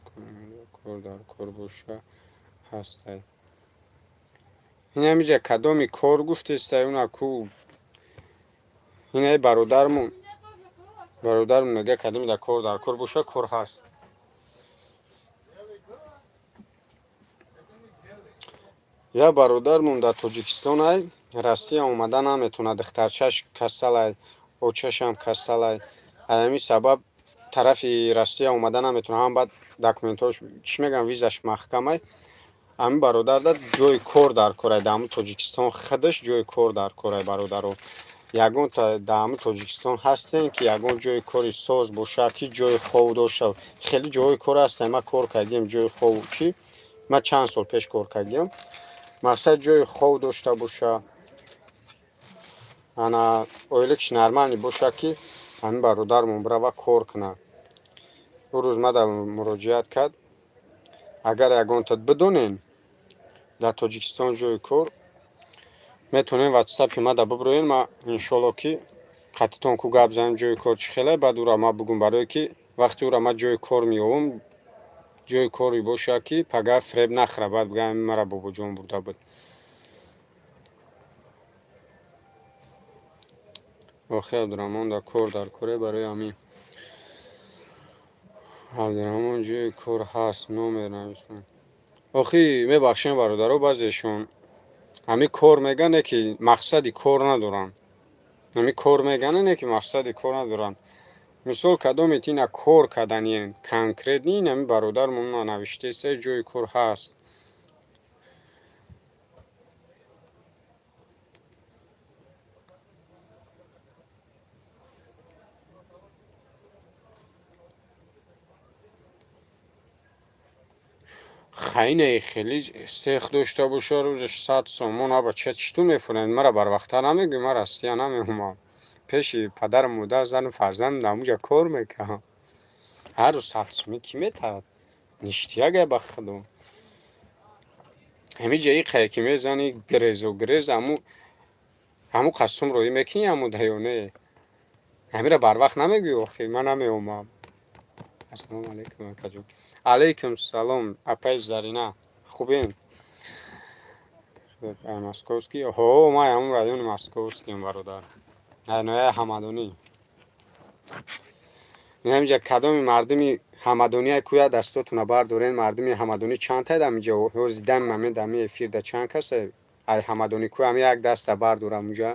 кор дар кор боша, ҳастай. Инамиҷа кадоми кор гуфтестай, уна ку инаи бародармон. У меня тоже было, что Бародарм мега, кадоми дар кор дар кор боша, кор ҳаст. Я бародармон дар Тоҷикистон ай, Россия омада наметавонад, духтарчаш касалай, очашам касалай. Аз ҳамин сабаб тарафи Россия омада наметавонад, ҳам баъд документҳош, чӣ мегӯям, визаш маҳкамай. Ҳамин бародарда ҷои кор дар корай, дар ҳамун Тоҷикистон худаш ҷои кор дар корай, бародаро. Ягон дар ҳамун Тоҷикистон ҳастем, ки ягон ҷои кори соз боша, ки ҷои хов дошта. Хеле ҷоҳои кор ҳастанд, ман кор кардем, ҷои хов чӣ? Ман чанд сол пеш кор кардем. Мақсад, ҷои хов дошта боша, ана ойликш нормальный боша, ки ҳамин бародармон бирава кор кунад. Ӯ рӯз мада муроҷиат кард. Агар ягонта бидонен дар Тоҷикистон ҷои кор, метавонем ватсапи мада бибироен, ма иншолло ки қатитон ку гап занем, ҷои кор чӣ хеле, баъд ӯра ма бугум, барое ки вақте ӯра ма ҷои кор меёвам, ҷои коре боша, ки пага фиреб нахӯра, баъд бигӯям, мара бобоҷон бурда буд. Охи Абдураҳмон дар кор дар коре, барои ҳамин. Абдураҳмон, ҷои кор ҳаст, номер нависам. Охи мебахшем, бародаро, баъзешон ҳамин кор мегӯянд, не ки мақсади кор надоранд. Ҳамин кор мегӯянд, не ки мақсади кор надоранд. Мисол, кадомет ина кор кардани конкретный, ин ҳамин бародармон навиштеса, ҷои кор ҳаст. Хайнаи хеле сех дошта боша, рӯзаш 100 сомон, аба ча читу мефурӯянд? Мара барвақттар намегӯӣ, ман Россия намеомам. Пеши падару модар, зану фарзанд дар ҳамуҷа кор мекардам. Ҳар рӯз 100 сомӣ кӣ метавад? Ништяк ба худо. Ҳамин ҷа иқае ки мезанӣ грезу грез, ҳаму қасум роӣ мекунӣ, ҳаму да ё не? Ҳамира барвақт намегӯӣ, охи ман намеомам. Ассалому алайкум, акаҷон. Алайкум салом, апаи Зарина. Хубем? Московский? Ҳо, ман ҳамун райони Московскием, бародар. Нояи Ҳамадонӣ. Инамиҷа кадоми мардуми Ҳамадония кӯя, дастотуна бардорен. Мардуми Ҳамадонӣ чанд таед ҳамиҷа? Ҳози дами мамин дами эфирда чанд касе ай Ҳамадонӣ кӯ, ҳами як даста бардорам уҷа.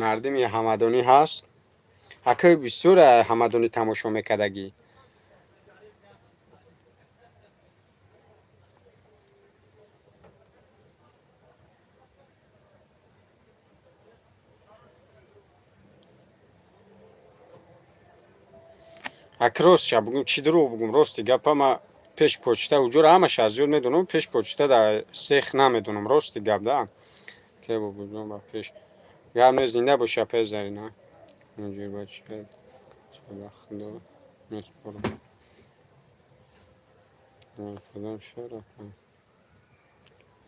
Мардуми Ҳамадонӣ ҳаст? Акаи бисёр Ҳамадонӣ тамошо мекардагӣ. Ак ростша бугум, чӣ дурӯғ бугум, рости гапа, ма пеш почта уҷора ҳамаша аз ёд медонам, пеш почта да сех намедонам, рости гап да. Ке бобоҷон ба пеш. Гап не, зинда боша, пеш Зарина. Муҷир бача. Ба худо меспорам. Кадом шарафа?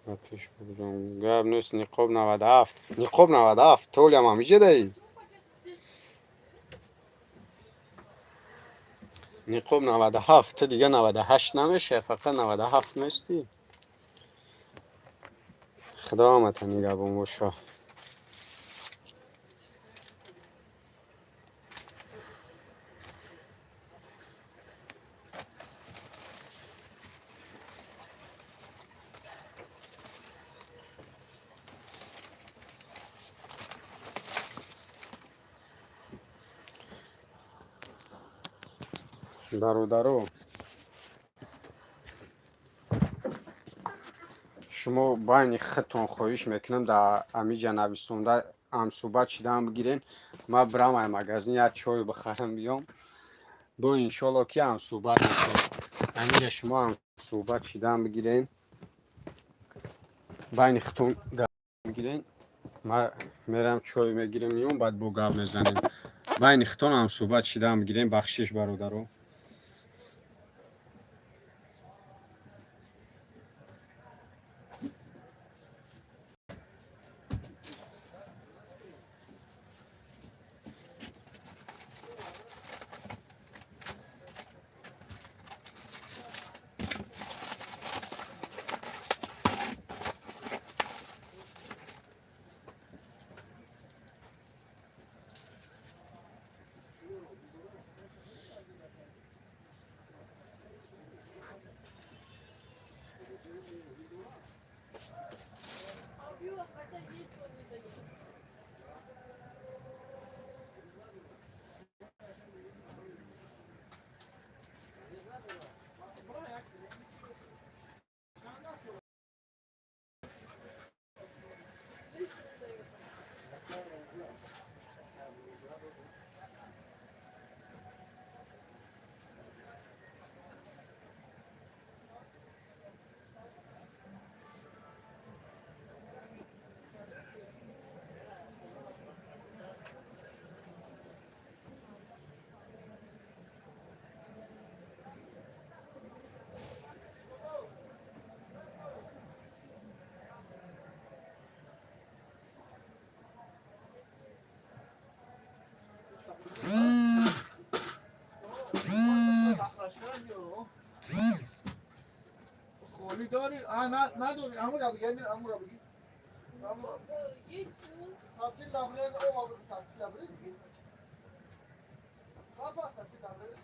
Ба пеш, бобоҷон. Гап нест, ниқоб 97. Ниқоб 97. Толям ҳамиҷа даи. Ниқоб 97. Ту дига 98 намеша, фақат 97 нестӣ. Худо омата нигаҳбон боша. Бародаро, шумо байни худтон, хоҳиш мекунам, дар амиҷа нависонда ҳамсӯҳбат шидан бигирен. Ман бирам ай магазин як чой бихарам, биём, бо иншолло ки ҳамсӯҳбат мешавем. Амиҷа шумо ҳамсӯҳбат шидан бигирен, байни худтон гап бигирен. Ман мерам, чой мегирем, миём, баъд бо гап мезанем. Байни худтон ҳамсӯҳбат шидан бигирем. Бахшиш, бародаро. А убила, хотя есть он не дает. Жизнь не дает. Холи дори? А, на, надори. Амура бигир, амура бигир. Амура. Есть, ну, Сатил лабрез, о, сатил лабрез бигир. Папа, сатил лабрез.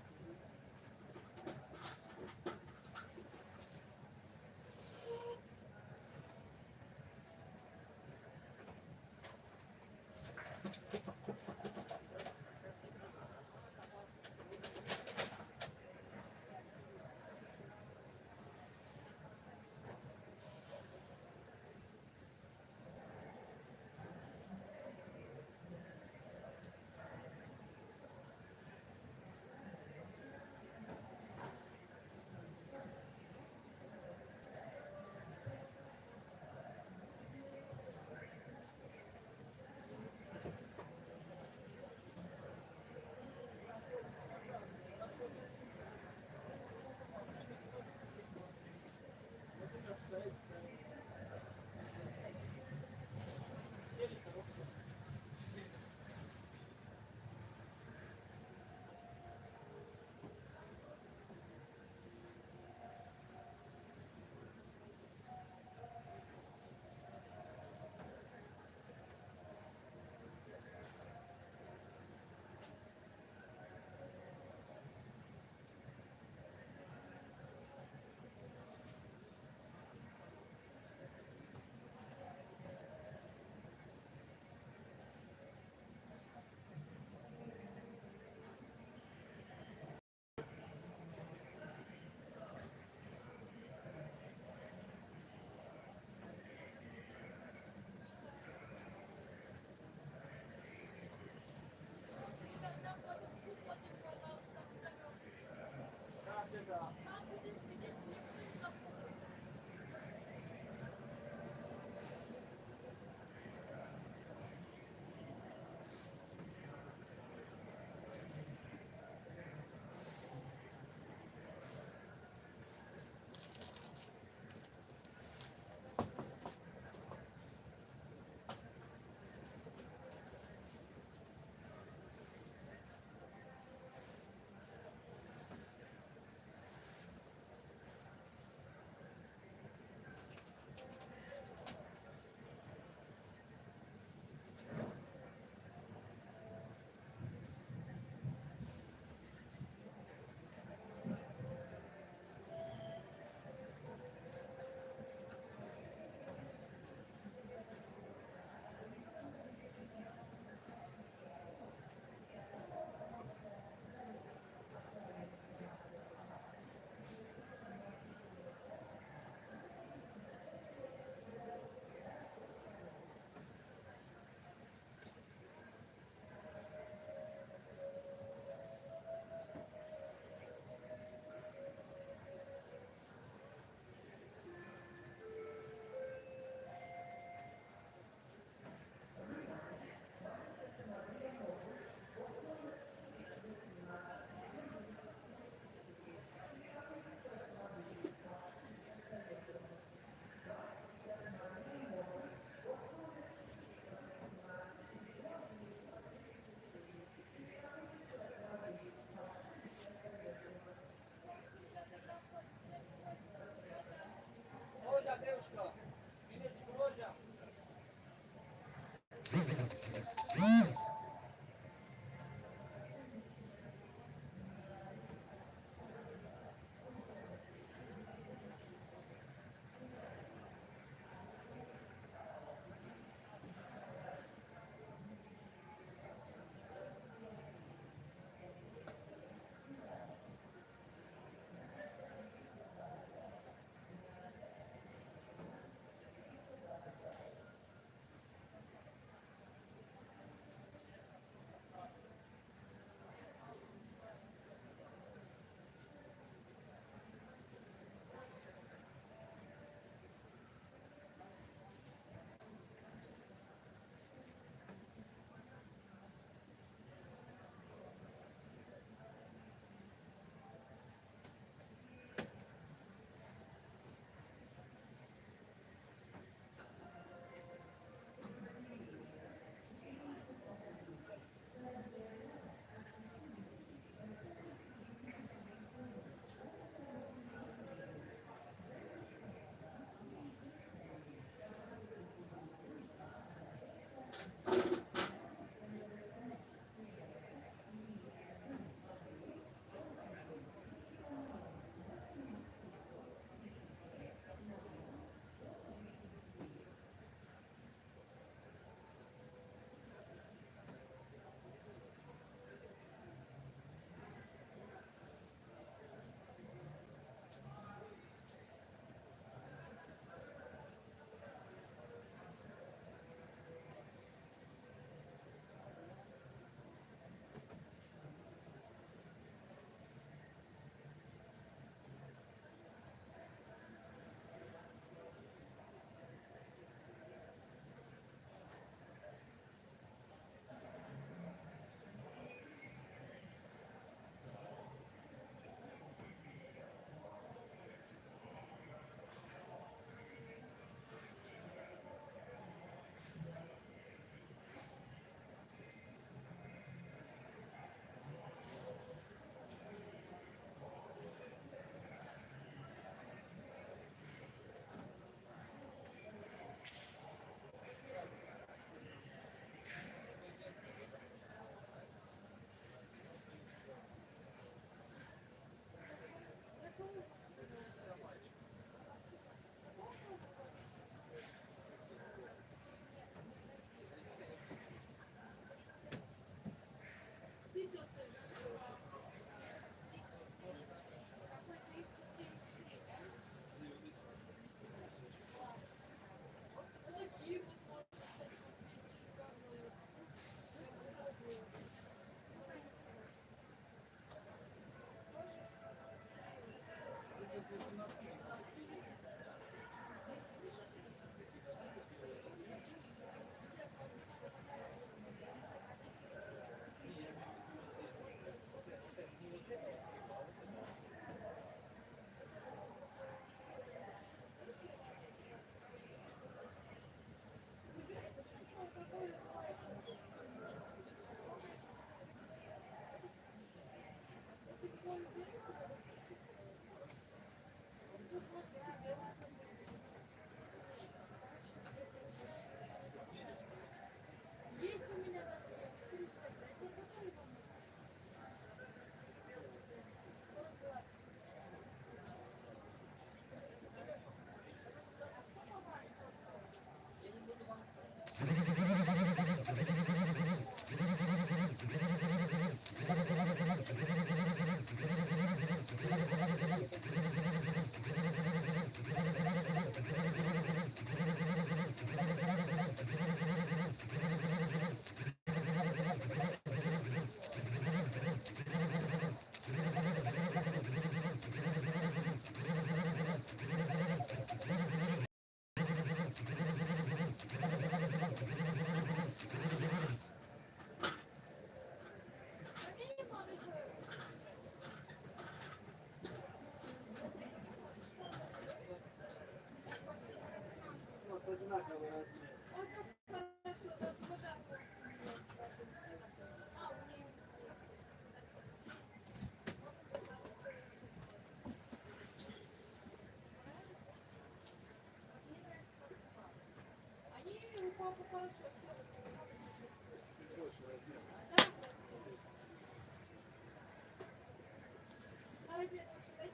Размер лучше дайте.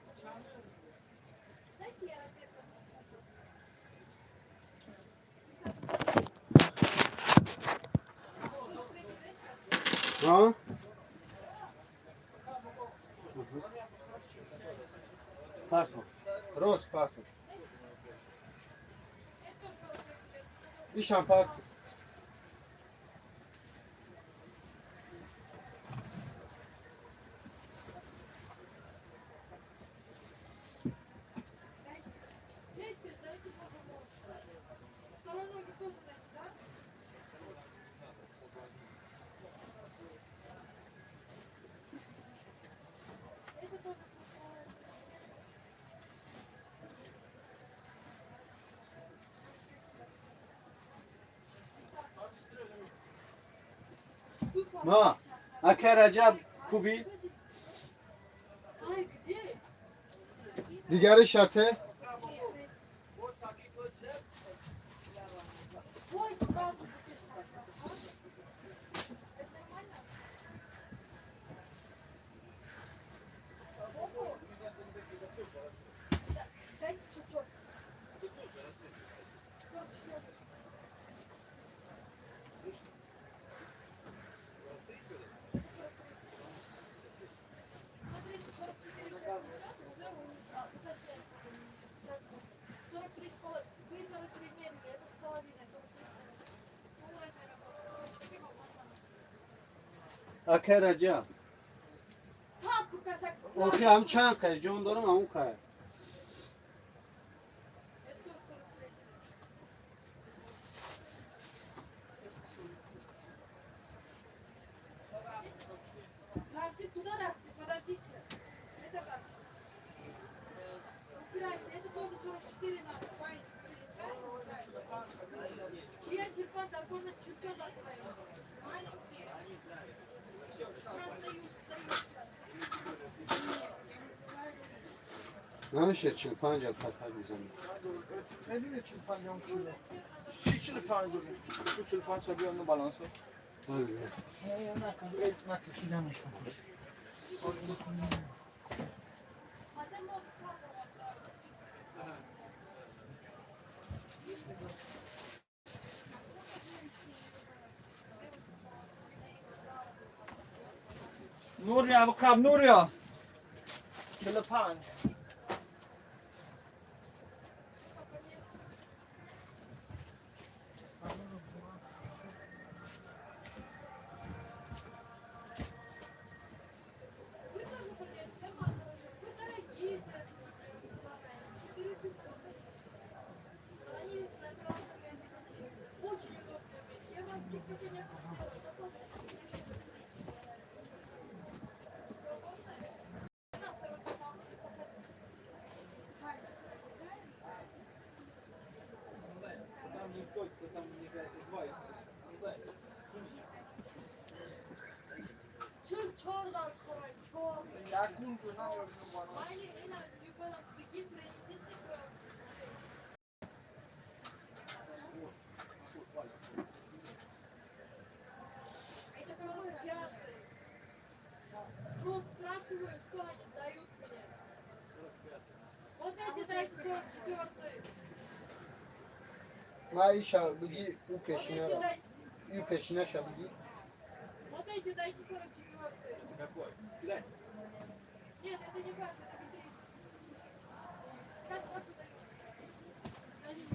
Дайте я размер посмотрю. А? Парту. Рост парту. Ишам парту. Дайте, пожалуйста. Второй ноги тоже дайте, да? Это тоже пустое. Ма, ака Раҷаб куби? Ай, где? Дигари шате? Ой, сразу будешь. Это нормально? Попу? Да, дайте чуть-чуть. 44. Смотрите, 44 сейчас уже уточняем. 43 с половиной. Вы 43 мерили, это с половиной, 43 с половиной. Пол размера больше, 44 можно. Ака Раҷаб. Сапку, казак, Охи ҳам чанд қай ҷон дорам ҳамун қай. Это тоже 43. Рафти, куда Рафти? Подождите. Это как? Упирайся, это тоже 44 надо. Чья черпан такой на чуть-чуть откроем. Маленькие. Сейчас дают, дают сейчас. Намешад 45 патар мизанӣ. Медуни 45 кило. Чӣ 45 дорӣ? Ту 45 са биён балансо. Не, накашиданаш накаш. Хотя можно пробовать. Нурия, бқаб Нурия. 45. Вы тоже примерно, нормально. Вы дорогие, 4500. Они на красном очень удобная вещь. Я вам скидку, конечно, сделаю. Попробуйте. Свободная? На второй помогу и покажу. Там не только, там мне кажется, два. Чёрный король, чёрный. Якун ҷо наёрдум. Майли, Эна, New Balance, беги, принесите быстрее. Это 45-й. Ну, спрашиваю, что они дают мне. Вот эти дайте 44-й. Ма иша биги ӯ Вот эти пешинара. дайте. Ӯ пешинаша биги. Вот эти дайте 44-й. Какой? Кидай. Нет, это не ваш, это витрина. Как ваши дают? Дадим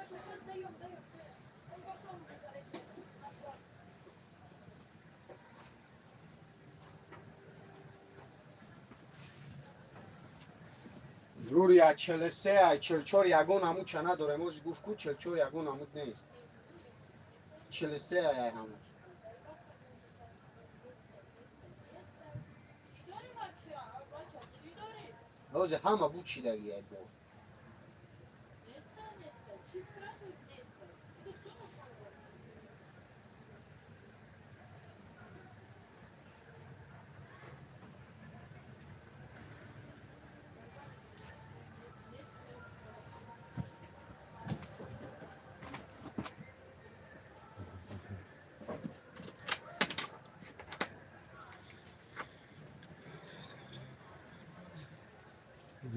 Сейчас даем, даем. Он пошел уже за этим на склад. Нурия 43 ай 44 ягон ҳамун ча надорем. Ози гуфт ку 44 ягон ҳамуд нест. 43 ай ҳамуд. Чӣ дорӣ вообще? Бача, чӣ дорӣ? Ози ҳама бу чидаги ай бо. Неста, неста. Чӣ спрашивают, неста? Это что такое?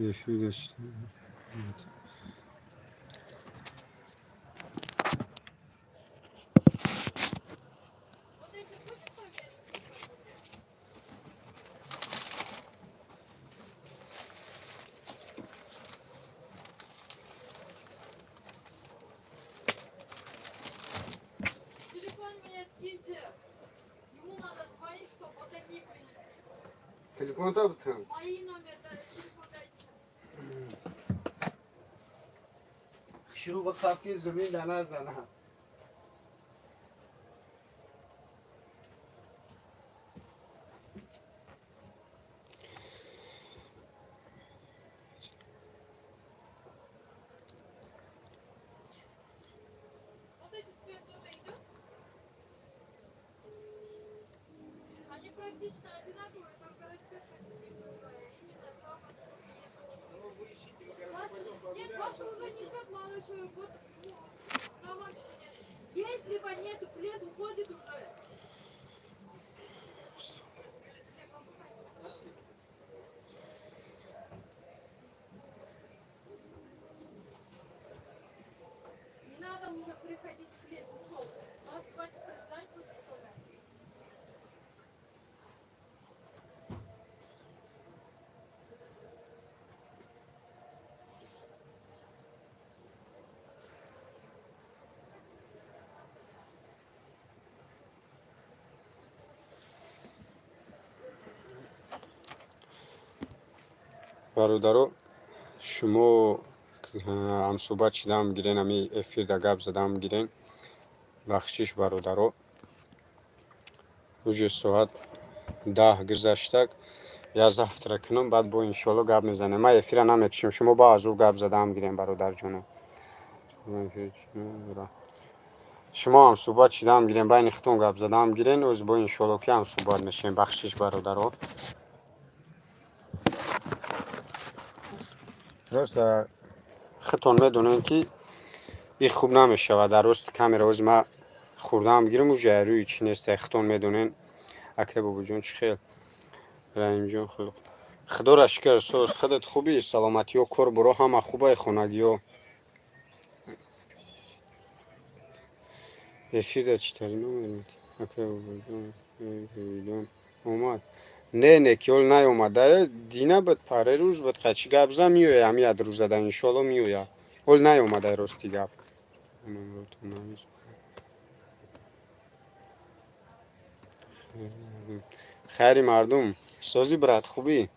Эфир. Вот эти будем померить? Телефон мне скиньте. Ему надо звонить, чтобы вот такие принесли. Телефон бутам. Мои номер, да, телефон дайте. Шурӯъ ба қафки замин дана зана. Вот эти цвет тоже идет? Они практически одинаковые, только расцветка чуть-чуть другая. Именно папа. Ну, вы ищите, мы, короче, Ваш, пойдем нет, погуляем. ваша уже несет молодой человек, вот, ну, ромашки нет. Есть либо нету, клиент уходит уже. Пошли. Не надо уже приходить, клиент ушел. Вас 2 часа ждать будет, что ли? Бародаро, шумо ҳамсӯҳбат шидаам гирен, ами эфирда гап задаам гирен. Бахшиш, бародаро, уже соат 10 гузаштак. Я завтра кунам, баъд бо иншоалло гап мезанем. Ман эфира намекушем, шумо ба азу гап задаам гирен. Бародарҷоно, шумо ҳамсӯҳбат шидаам гирен, байни худтон гап задаам гирен. Оз бо иншоалло ки ҳамсӯҳбат мешавем. Бахшиш, бародаро. Просто худтон медонем, ки и хуб намешавад дар рости камера. Ози ма хурдаам гирам, уже рӯи чӣ нест, худтон медонен. Ака бобоҷон, чӣ хел? Раҳимҷон, худоро шукр, соз. Худат хубӣ? Саломатиё, кор буро ҳама хубай, хонагиё? Эфирда чӣ тари номер? Ака бобоҷон, омад? Не, не, ки ҳол наёмада. Дина буд, паре рӯз буд, қачи гап зан, меоя. Ҳами як рӯзада иншоалло меоя. Ҳол наёмада, рости гап. Хайри мардум, созӣ, брат, хубӣ?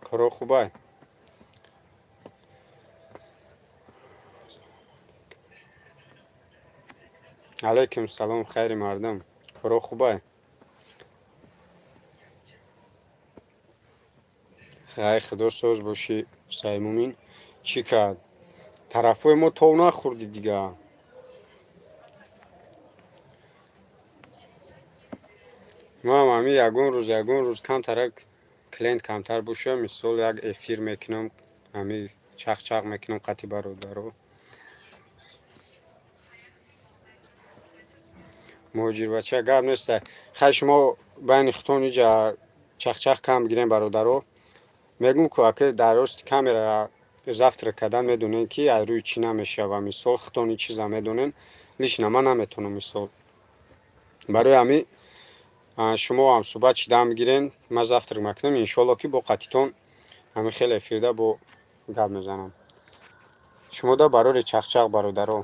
Коро хубай? Алайкум салом, хайри мардум, коро хубай? Хай, худо соз бошӣ. Саймумин чӣ кард? Тарафҳои мо тов нахӯрдӣ дига. Ман ҳами ягон рӯз камтарак клиент камтар боша, мисол, як эфир мекунам, ҳами чақ-чақ мекунам қати бародаро. Муҳоҷирбача, гап неста. Хай, шумо байни худтон иҷа чақчақ кам бигирем, бародаро. Мегӯм ку, ака, дар рости камера завтра кардан медонем, ки аз рӯи чӣ намешава. Мисол, худтон ин чиза медонем, лично ман наметонам. Мисол, барои ҳами шумо ҳамсӯҳбат шидаам гирен, ман завтрак мекунам. Иншоалло, ки бо қатитон ҳамин хел эфирда бо гап мезанам. Шумо да барори чақчақ, бародаро.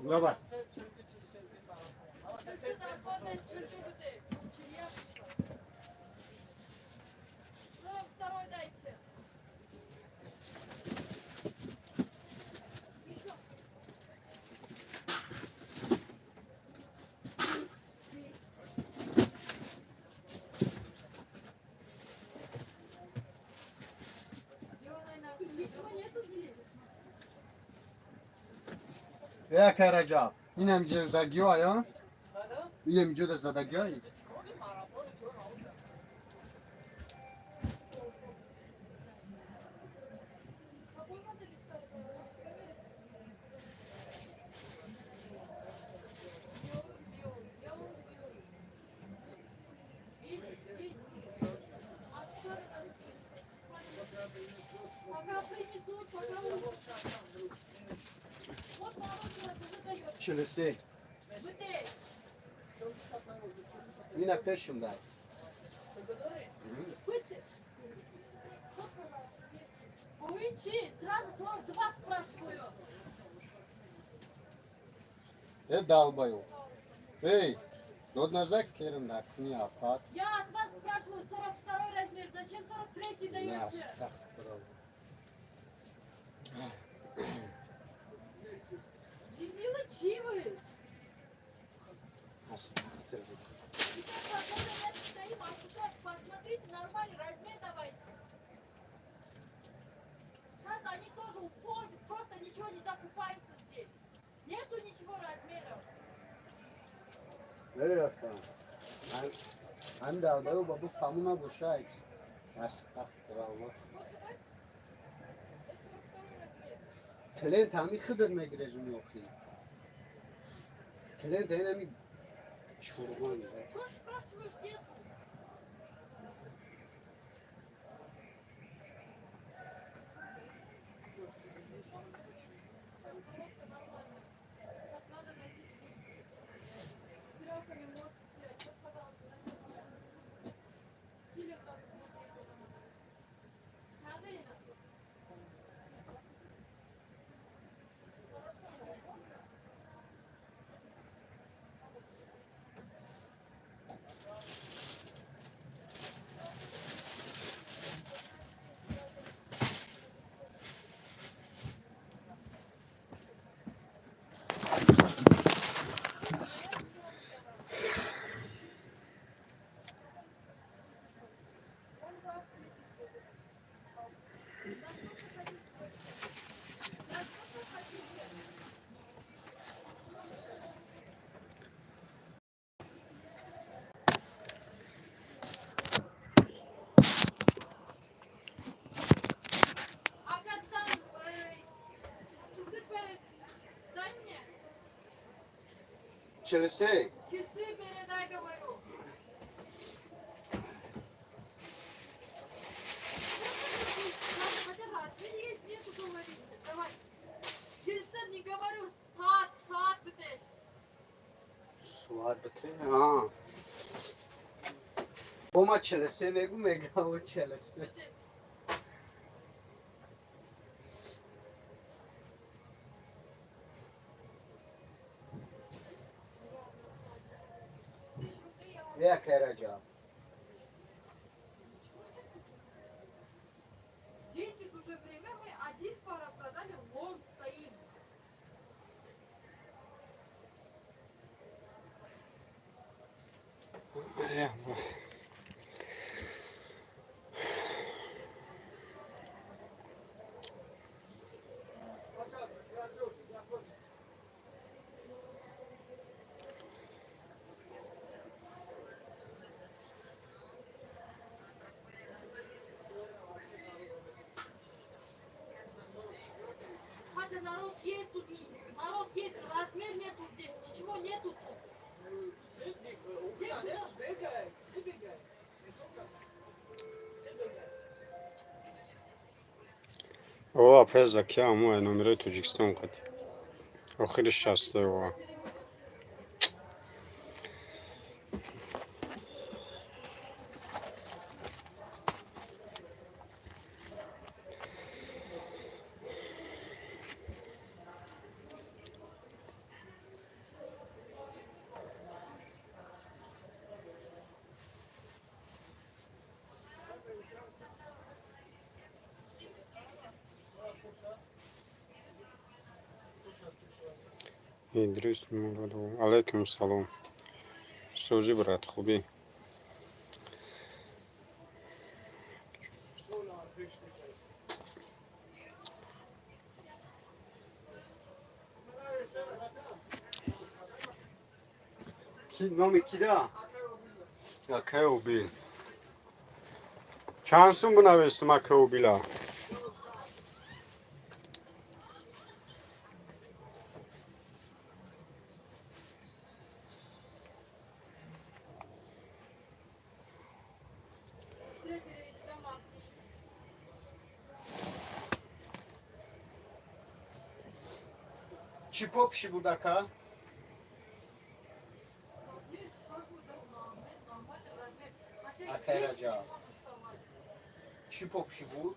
Давай. 43 дар кор нест, 42 бите. 41. 42 дайте. Ещё. Есть, есть. Ничего нету здесь. Як Раҷаб. Инам ҷазагиё ё? Инам ҷуда задагиё? Какой модели стали? Белый, белый, белый, белый. Есть, есть. А что это? Пока принесут, пока уже. Вот мороженое уже дает. 43. Бытей. Ина пешум дай. Бытей. Вот, пожалуйста, Уйти, сразу 42 спрашиваю. Э, долбоёб. Эй, дод назад керим накни апат. Я от вас спрашиваю 42 размер, зачем 43 даете? Астағфируллоҳ. Дебилы чи вы? Астағфируллоҳ. Сейчас погода нет, стоим, а с утра посмотрите, нормальный размер давайте. Сейчас они тоже уходят, просто ничего не закупаются здесь. Нету ничего размеров. Эй, ака. Ам долбоёб бабу фаму набошад. Астағфируллоҳ. Больше дать? Это 42 размер. Клиент ҳами худат мегирезуни охи. Клиент инами чургон. Что спрашиваешь, нету? Коробка нормальная. Так надо носить. Стиралками можете стирать. Вот, пожалуйста, на. Стилем даже можно его. Чандалина. Хорошо идет. На сколько хотите? А как там часы передай мне? 43. Часы передай, говорю. Хотя размер есть, нету, говорите. Давай. Часы не говорю, соат, соат битеш. Соат бите? А. Бо ма 43 мегу, мега о 43. Тысячу рублей я вам. Як Раҷаб. 10 уже время, мы один пара продали, вон стоим. Хотя народ есть тут, народ есть, размер нету здесь, ничего нету тут. Все куда? Бегает, все бегает. Не только. Все бегает. О, апеза ки аму номерои Тоҷикистон қати. Охири 60 ва. Идрис Муродов, алайкум салом. Сӯзӣ, брат, хубӣ? Номи кида? Акай Обил. Чанд сум бинависам, акай Обила? Быстрее переведи до маски. Чӣ попши буд, ака? Размер спрашиваю, да, нормальный, нормальный размер. Хотя Акай есть не Раджаб. можешь давать. Чӣ попши буд?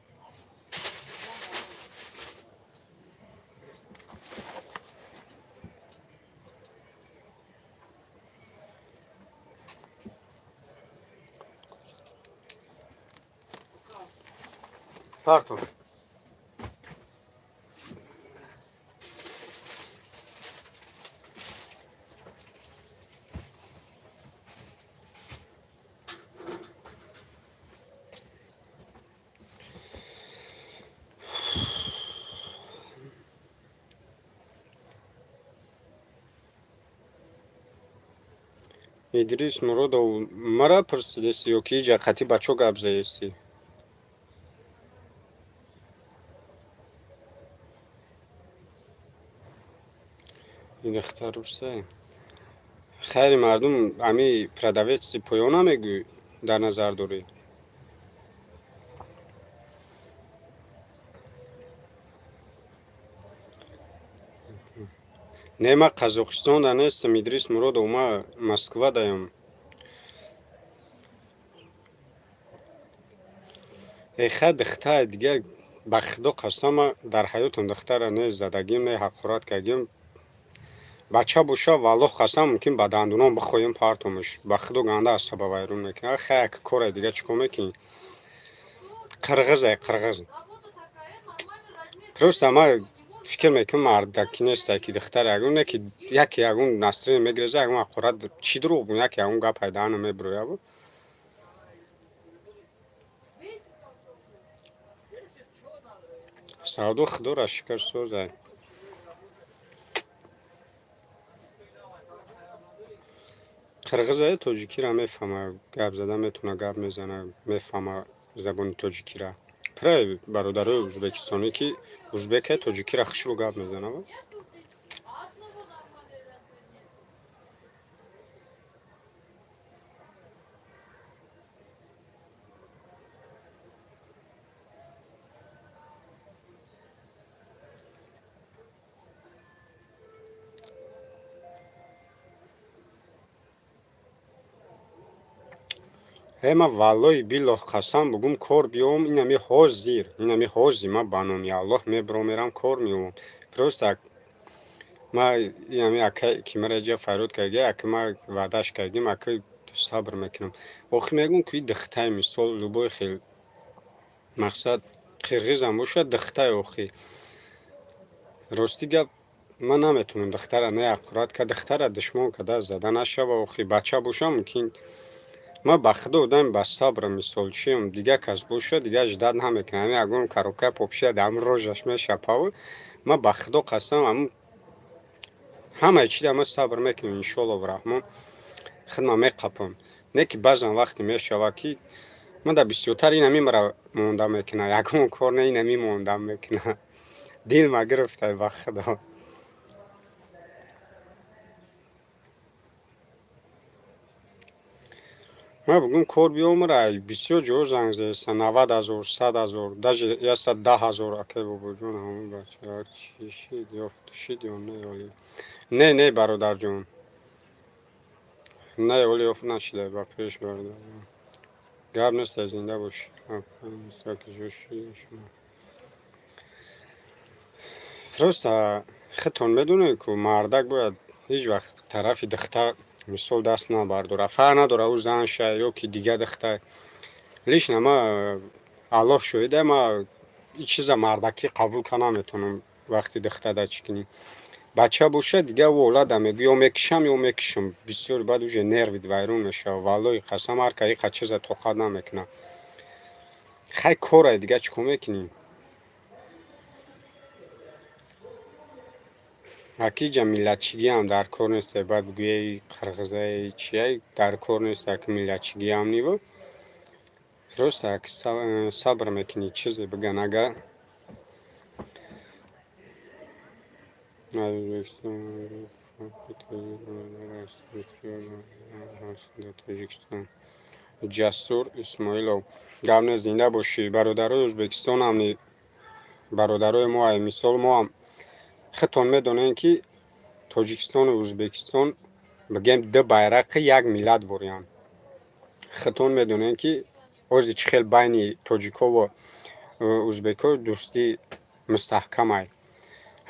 Парту. Идрис Муродов, мара пурсидеси ё ки иҷа қати бачо гап заеси? Ин духтар русай. Хайри мардум, ами продавец и поёна мегӯй, дар назар дорӣ? Не, ма Қазоқистонда нестам, Идрис Муродов, ма Москва даям. Эха, духтар дига, ба худо қасам, ма дар ҳаётам духтара не задагим, не ҳақорат кардагим. Бача боша, валлоҳ қасам, мумкин ба дандунон бихоҳем партомаш. Ба худо, ганда асаба вайрон мекунад. Хай, як коре дига чӣ кор мекунӣ? Қирғизе, қирғиз. Работа такая, нормальный размер. Просто ма фикр мекунам, мардаки неста, ки духтар ягон не, ки яке ягон настроение мегиреза, ягон ҳақорат, чӣ дурӯғ бун, яке ягон гап пайдаана мебирояд. Бесит он тоже. Савдо, худоро шукр, созай. Қирғизае, тоҷикиро мефаҳма, гап зада метавона, гап мезана, мефаҳма забони тоҷикира. Пирай бародарои ӯзбекистонӣ, ки узбеке, тоҷикира хушрӯ гап мезана. Нету здесь одного нормальный размер нету. Э, ма валлои биллоҳ қасам, бугум, кор биёвам, инами ҳозир, инами ҳозир ма ба номи Аллоҳ мебиром, мерам, кор меёвам. Просто ма инами ака, ки мара иҷа фарёд карди, ака, ма ваъдаш кардим, ака, сабр мекунам. Охи мегӯм, ки духтай, мисол, любой хел, мақсад, қирғизам бошад, духтай. Охи, рости гап, ман наметавонам духтара не ҳақорат кард, духтара душмон карда зада нашава. Охи, бача боша, мумкин ман, ба худо, одами ба сабр, мисол, чиам, дигар кас боша, дигар ждать намекунам. Ами ягон коробка попшия дар ҳамн рожаш мешапаву ман, ба худо қасам, ҳамн ҳамаи чида ман сабр мекунам, иншоаллоҳу раҳмон, худма меқапам. Не ки баъзан вақте мешава, ки ман дар бисёртар инами мара монда мекуна, ягон кор не, инами монда мекуна, дилма гирифтай, ба худо. Ман бугум, кор биёмара, бисёр ҷо занг заеста, 90 000, 100 000, даже 110 000. Акай бобоҷон, ҳамон бача чӣ шид, ёфт шид ё не? Оли не, не, бародарҷон, не, оли ёфт нашида. Ба пеш, бародар, гап нест, зинда бош. Просто худтон медонед, ку мардак бояд ҳеҷ вақт тарафи духтар, мисол, даст набардора. Фарқ надора, ӯ зан ша ё ки дига духтар. Лично ма, Аллоҳ шоҳида, ма ин чиза мардакӣ қабул карда наметавонам. Вақти духтар да чӣ кунӣ? Бача бошад, дига ӯ олада мегӯ, ё мекишам, ё мекишам. Бисёр баъд уже нервит вайрон мешава. Валлоҳи қасам, ҳар ка иқа чиза тоқат намекунад. Хай, корай, дига чӣ кор мекунӣ? Акиҷа миллатчигиам дар кор нест. Баъд бигӯяи қирғизаи чия, дар кор нест. Аки миллатчигиам ниву, просто аки сабр мекунӣ, чизе биган агар. Аз Ӯзбекистон Тоҷикистон Ҷасур Исмоилов, гап не, зинда бошӣ. Бародарои Ӯзбекистонам, бародарои мо, мисол, моам худтон медонем, ки Тоҷикистону Ӯзбекистон, бигем, ду байрақи як миллат вориянд. Худтон медонем, ки ози чӣ хел байни тоҷикову ӯзбеко дӯстӣ мустаҳкамай.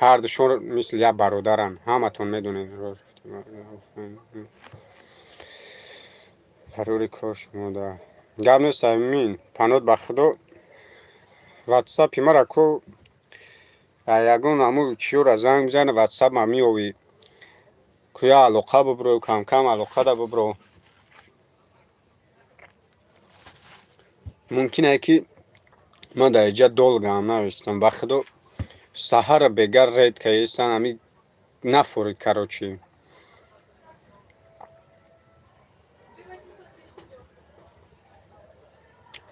Ҳардушон мисли як бародаранд, ҳаматон медонед. Зарури кор шумо да гап нест. Амин, панод ба Худо, ватсапи мара ко ягон ҳаму чиёра занг бизане, ватсап ма меёвӣ, куя алоқа бубро, камкам алоқада бубро. Мумкине ки ман дар иҷа долгоам наёстам, ба Худо, саҳара бегар редко естан, ами нафорид, короче.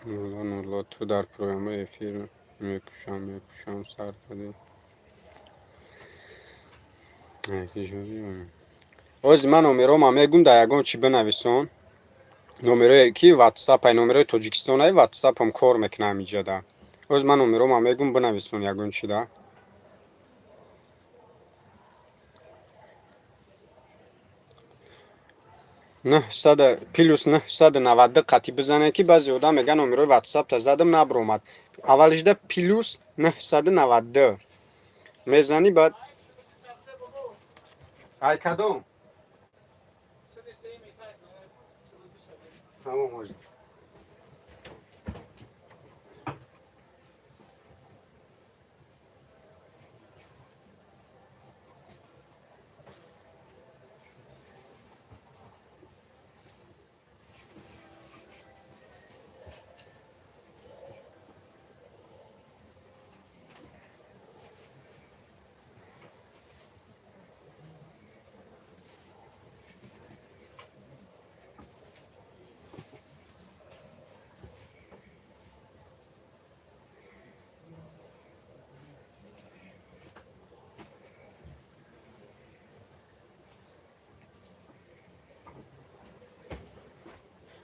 Нурло, Нурло, ту дар прямой эфир мекушам, мекушам, сар кардӣ. Ози ман номерома мегум, дар ягон чӣ бинависон. Номерое ки ватсапай, номерои Тоҷикистонай, ватсапам кор мекунам иҷада. Оз ман номерома мегум, бинависон ягон чи да. Нӯҳсада плюс 992 қатӣ бизанед, ки баъзе одам мегӯяд, номерои ватсапта задам, набиромад. Аввалишда плюс 992 мезанӣ, баъд ай кадом тамом ҳозир.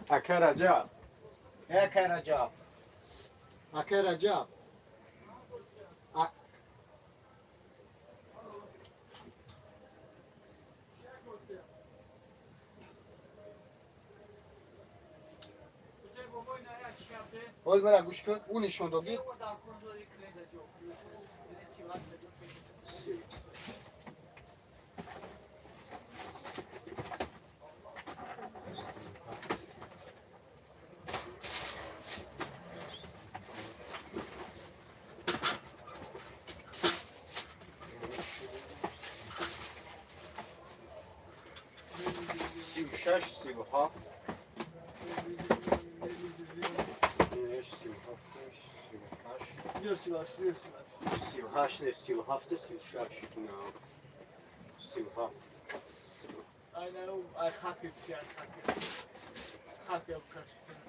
Ака Раҷаб. Ака Раҷаб. Ака Раҷаб. А- Ҳоз мара гӯш кун, ӯ нишон догӣ. 36, 37, 37, 38. Биёр 38, биёр 38. 38 не, 37, 36, 37. Ай, не, ай хаки, ай хаки. Хаки,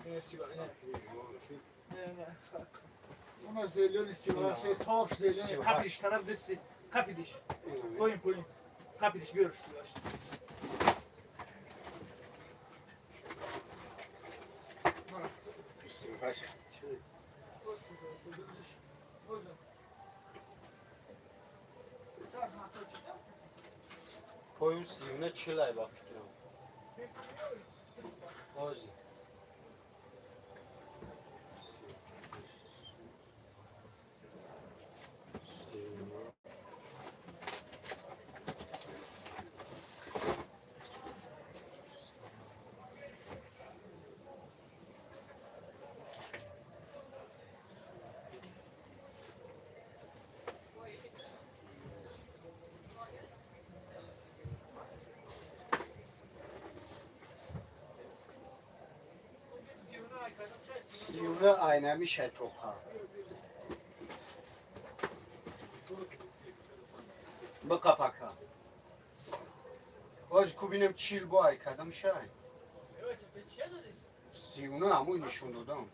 не, 38, не. Не, не, хак. Уна зелёный 38, тош зелёный, қапиш тараф дести, қапидиш. Поин, поин. Қапидиш, биёр 38. 38. Можно. Поюн 39, 40 ай, ба фикрам. Ҳозир. 39. Айнамишай тоқа. Биқапака. Оз ку бинем 40 бо ай кадам шай. 39 ҳамои нишон додам.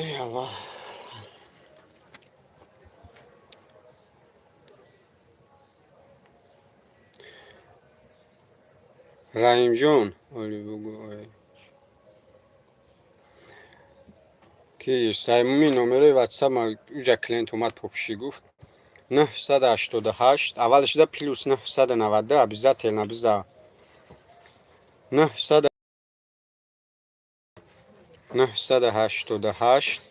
Эй, Аллоҳ. Раҳимҷон, оли бугӯ ой. Ки саймуми номерои ватсап ма уҷа клиент омад, попши гуфт 988, аввал шуда плюс 990 обязательно биза, 900 988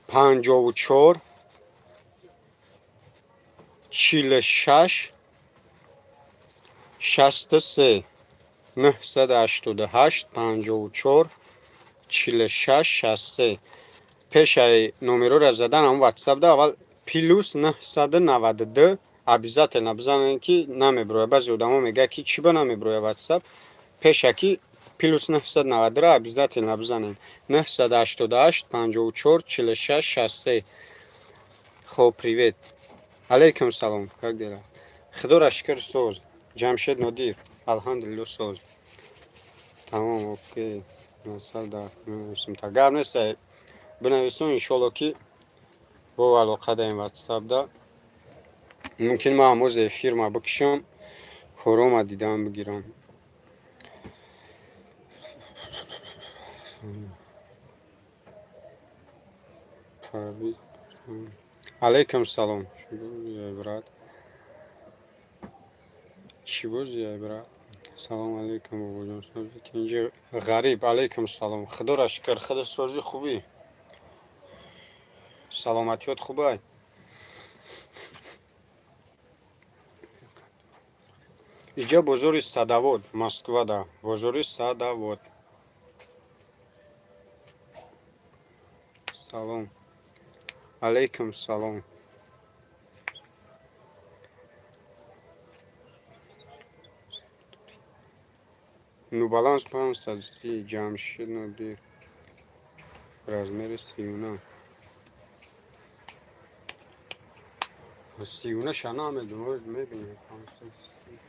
54 46 63, 988 54 46 63. Пешаи номерора задан ҳам ватсапда аввал плюс 992 обязательно бизанем, ки намеброя. Баъзе одамо мегӯяд, ки чӣ ба намеброя ватсап. Пешаки плюс 992 обязательно бизанем, 988 54 46 63. Хоб, привет, алейкум салом, как дела? Худоро шукр, соз. Ҷамшед Нодир, алҳамдулилло, соз, тамом, окей. Гап нест, бинависум, иншолло, ки бо алоқа даем ватсапда. Мумкин ман ҳамоз эфирма бикушам, корома дидам бигирам. Парвиз, алейкум салом, брат, чӣ бозия, брат? Салом алейкум, бобоҷон, инҷа ғариб. Алейкум салом, худоро шукр, худо созӣ, хубӣ, саломатиёт хубай? Иҷа бозори Садовод, Москвада бозори Садовод. Салом алейкум, салом. Ну, баланс 530. Ҷамшид Нодир, размери 39, 39 ша намедонам, мебинем, 530.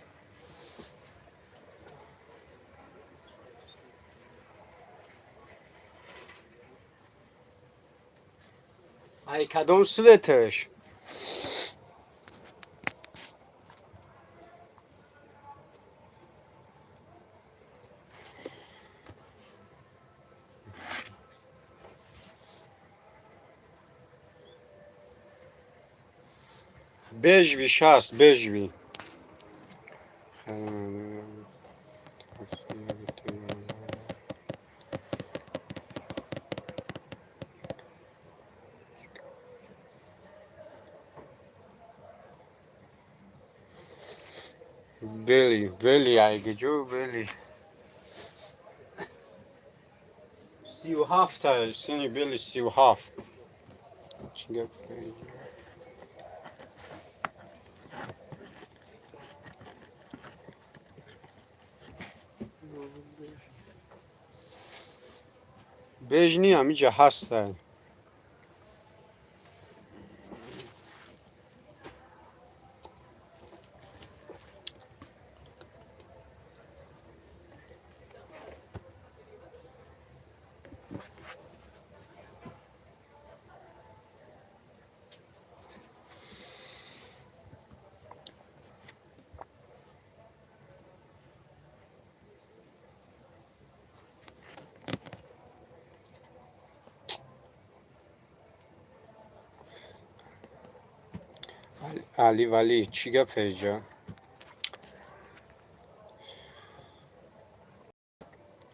Ай кадом цветаш? Бежевыйш ҳаст, бежевый. Белый, белый, айгиҷо белый 37-та, сини белый 37. Чӣ гап? Беж ни ҳамиҷа ҳастай. Али Валӣ, чӣ гапе иҷа?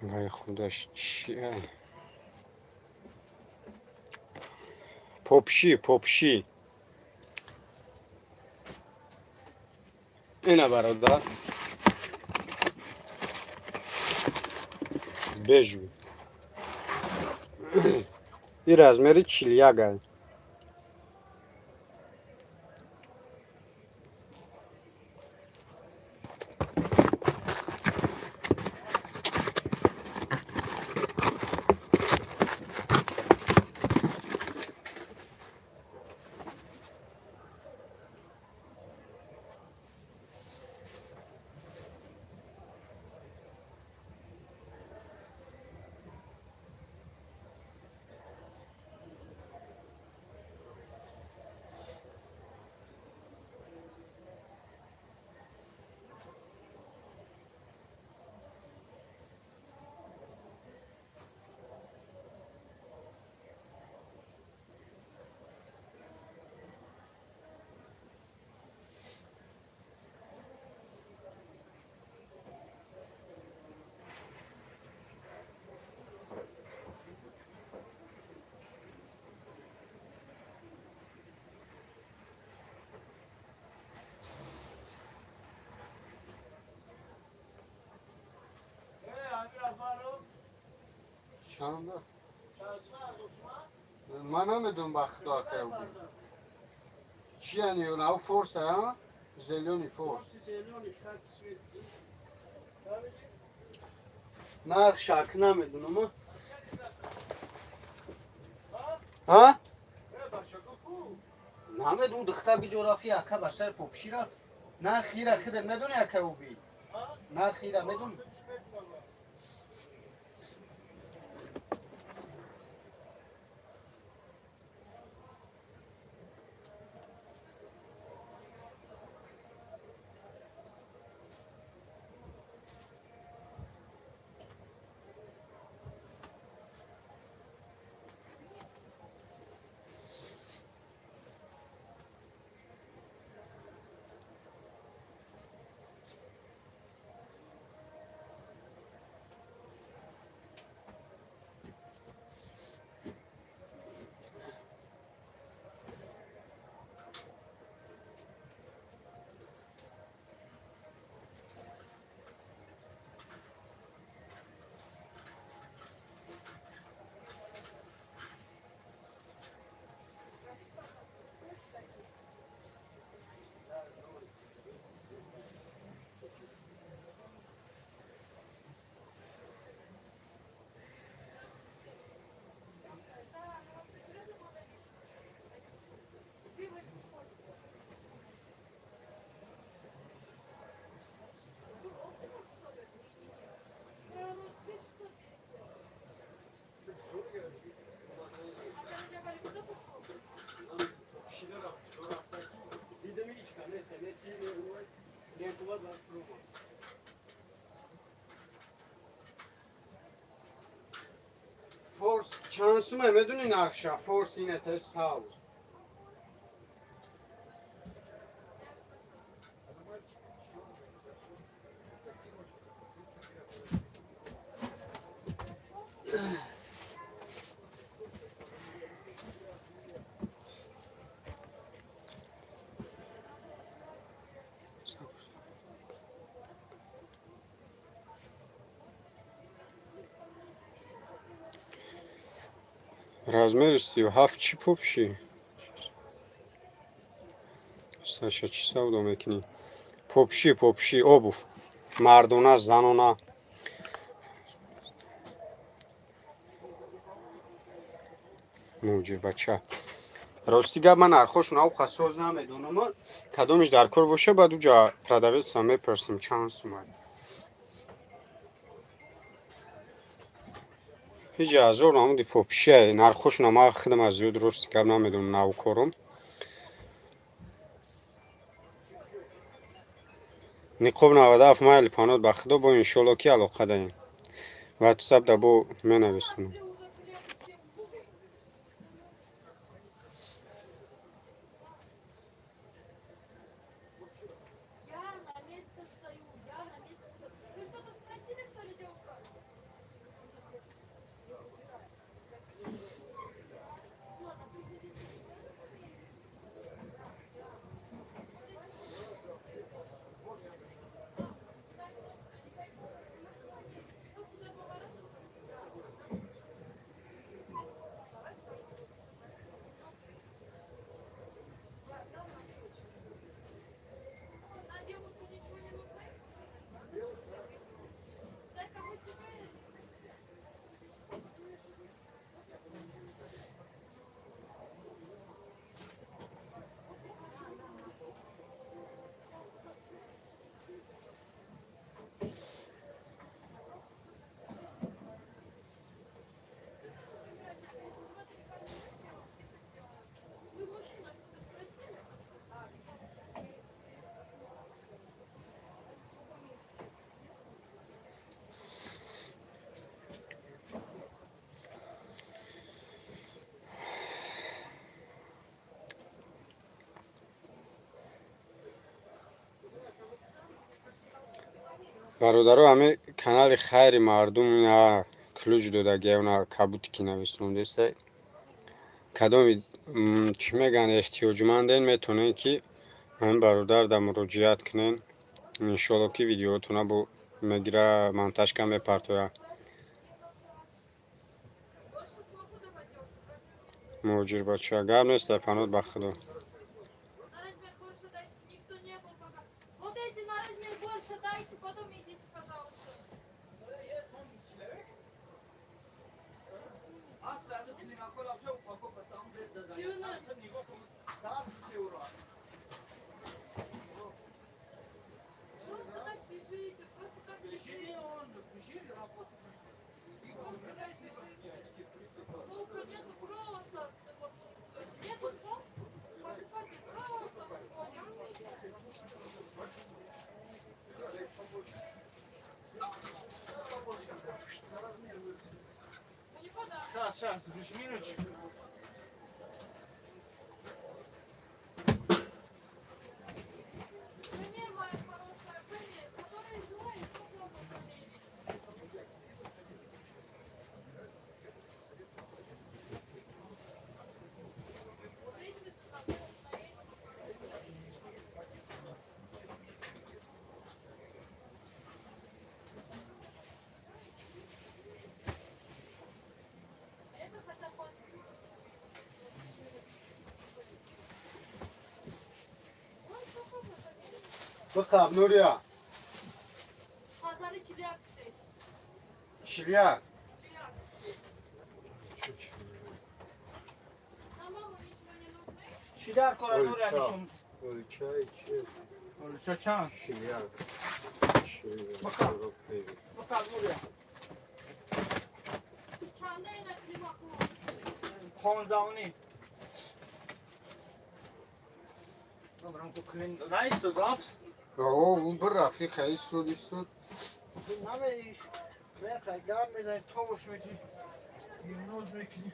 Вай, худаш, чи? Попши, попши. Ина, бародар. Бежу. И размери 41 ай. Чанда? Ман намедонам, ба худо, акай. Чи яъне ав форса, а? Зелёный форс. Нарх шак намедонам. А? Намедонам, духта биҷо рафи, ака, ба сар попши рафт. Нархи ира худат медони, ака уби? Нархи ира медони? Форс чанд сума, медуни нархша? Форс инете савз. Размери 37 чӣ попши? Саша, чӣ савдо мекунӣ? Попши, попши, обувь. Мардона, занона. Муҷир бача. Рости гап, ман нархошон авқа соз намедонам. Кадомиш дар кор боша, баъд уҷа продавеца мепурсим, чанд сума. Ҳеҷ ҳазор намуди попшия, нархошона ман худам аз зиёд, рости гап, намедонам, навкорум. Ниқоб 97, майли, панот, ба худо, бо иншолло ки алоқа даем. Ватсап да бо менависонам. Пошли уже клиенты все ушли. Бародаро, ҳами канали Хайри мардум ина ключ додагия, она кабуте ки нависондеста. Кадоми, чӣ мегӯянд, эҳтиёҷманден, метавонед, ки ҳамин бародар да муроҷиат кунен. Иншоалло, ки видеоотона бо мегира, монтажка мепартоя. Больше смогу давать, девушка? Муҳоҷирбача, гап нест, панот ба Худо. На размер больше дайте, никто не был пока. Вот эти на размер больше дайте, потом идите, пожалуйста. Сюна. Просто так бежите, просто так бежите. Просто так бежите. Толку нету просто. Вот, нету просто. Покупатель просто выходит. У него, да. Сейчас, сейчас, дружище, минуточку. Пример, моя хорошая, пример. Который желает, попробуй померить. Вот эти на эти. Это хотя бы. Ой, попробуй померить. Биқаб, Нурия. Ҳазори чиляк. 41. Чиляк. На маму ничего не нужно? Чӣ дар кора, Ой, Нурия? ча. Нишон. Чай, чай. Ча чанд? 41. Бақа. Бақа, Нурия. Чанда ина климаку? 15-ним. Добрам ку клин. Наистод рафт. О, он бір рафти, хаи суд, суд. Наме мехай гап мезани, тобош мети. Гимноз мекунӣ.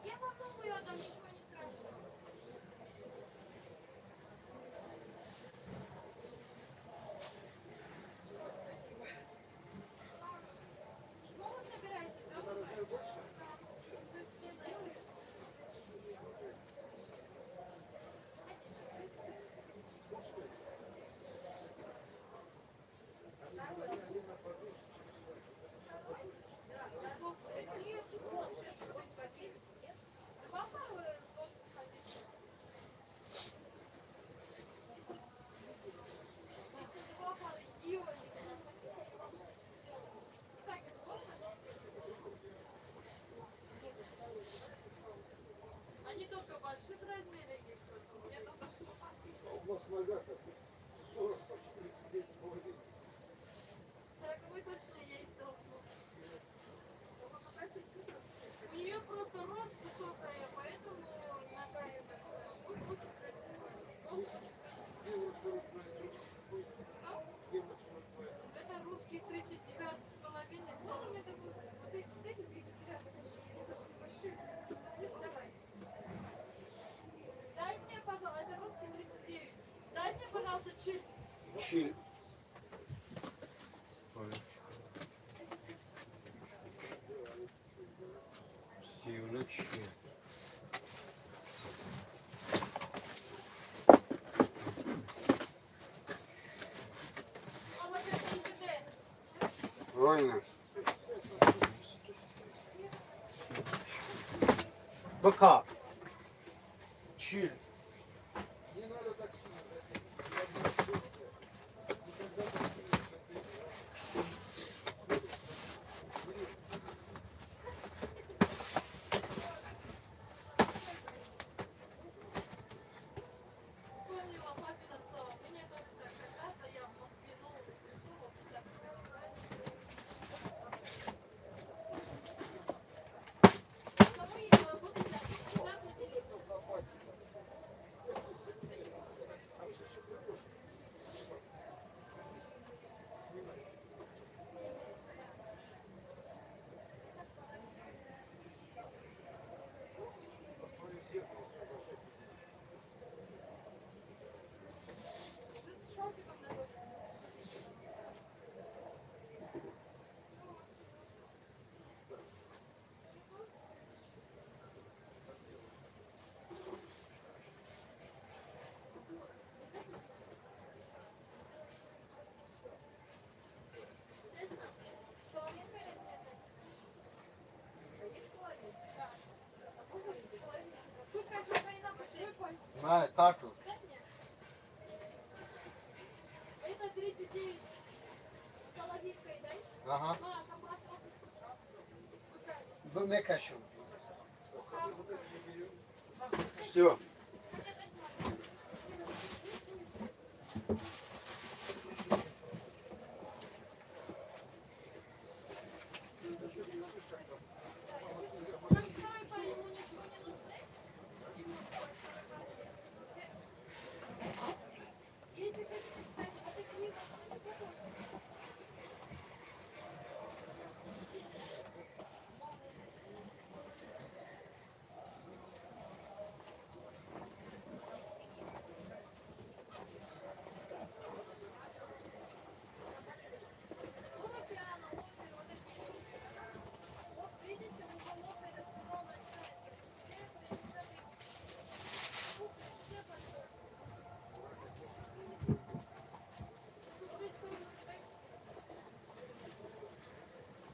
Я вам новую отдам, ничего не страшного. Спасибо. Школу собираетесь, да? Вы все, да? Два пары с дочкой ходить. Если два пары Гио или я вам сделаю. И так это можно? Они только больших размеров есть, только у меня там даже запас есть. У нас нога как 40, почти 39,5. 40-й точно есть должно. У нее просто рост высокая, поэтому нога ее большая. Вот очень красивая. Вот очень красивая. Что? Это русский 39,5, 40. Это будет. Вот эти 39, они пошли большие. Давай. Дай мне, пожалуйста, это русский 39. Дай мне, пожалуйста, чип. 40. 39 40. А вот это не тебе. Война. Быка. 40. Не надо так сильно. Никогда так сильно. Вспомнила папина слова. Мне тоже так когда-то я в Москве новую пришел, вот так сказала. Кому я работать на. Аҳа. Мекашам. Всё. Там второй парень, ему ничего не нужны? Ему второй парень. Если хотите, кстати, это книга, она не готова. Дома пиано, опера, вот эти. Вот видите, уголок этот сезон начинается. Кухня, все пойдет. Тут ведь круто, давайте.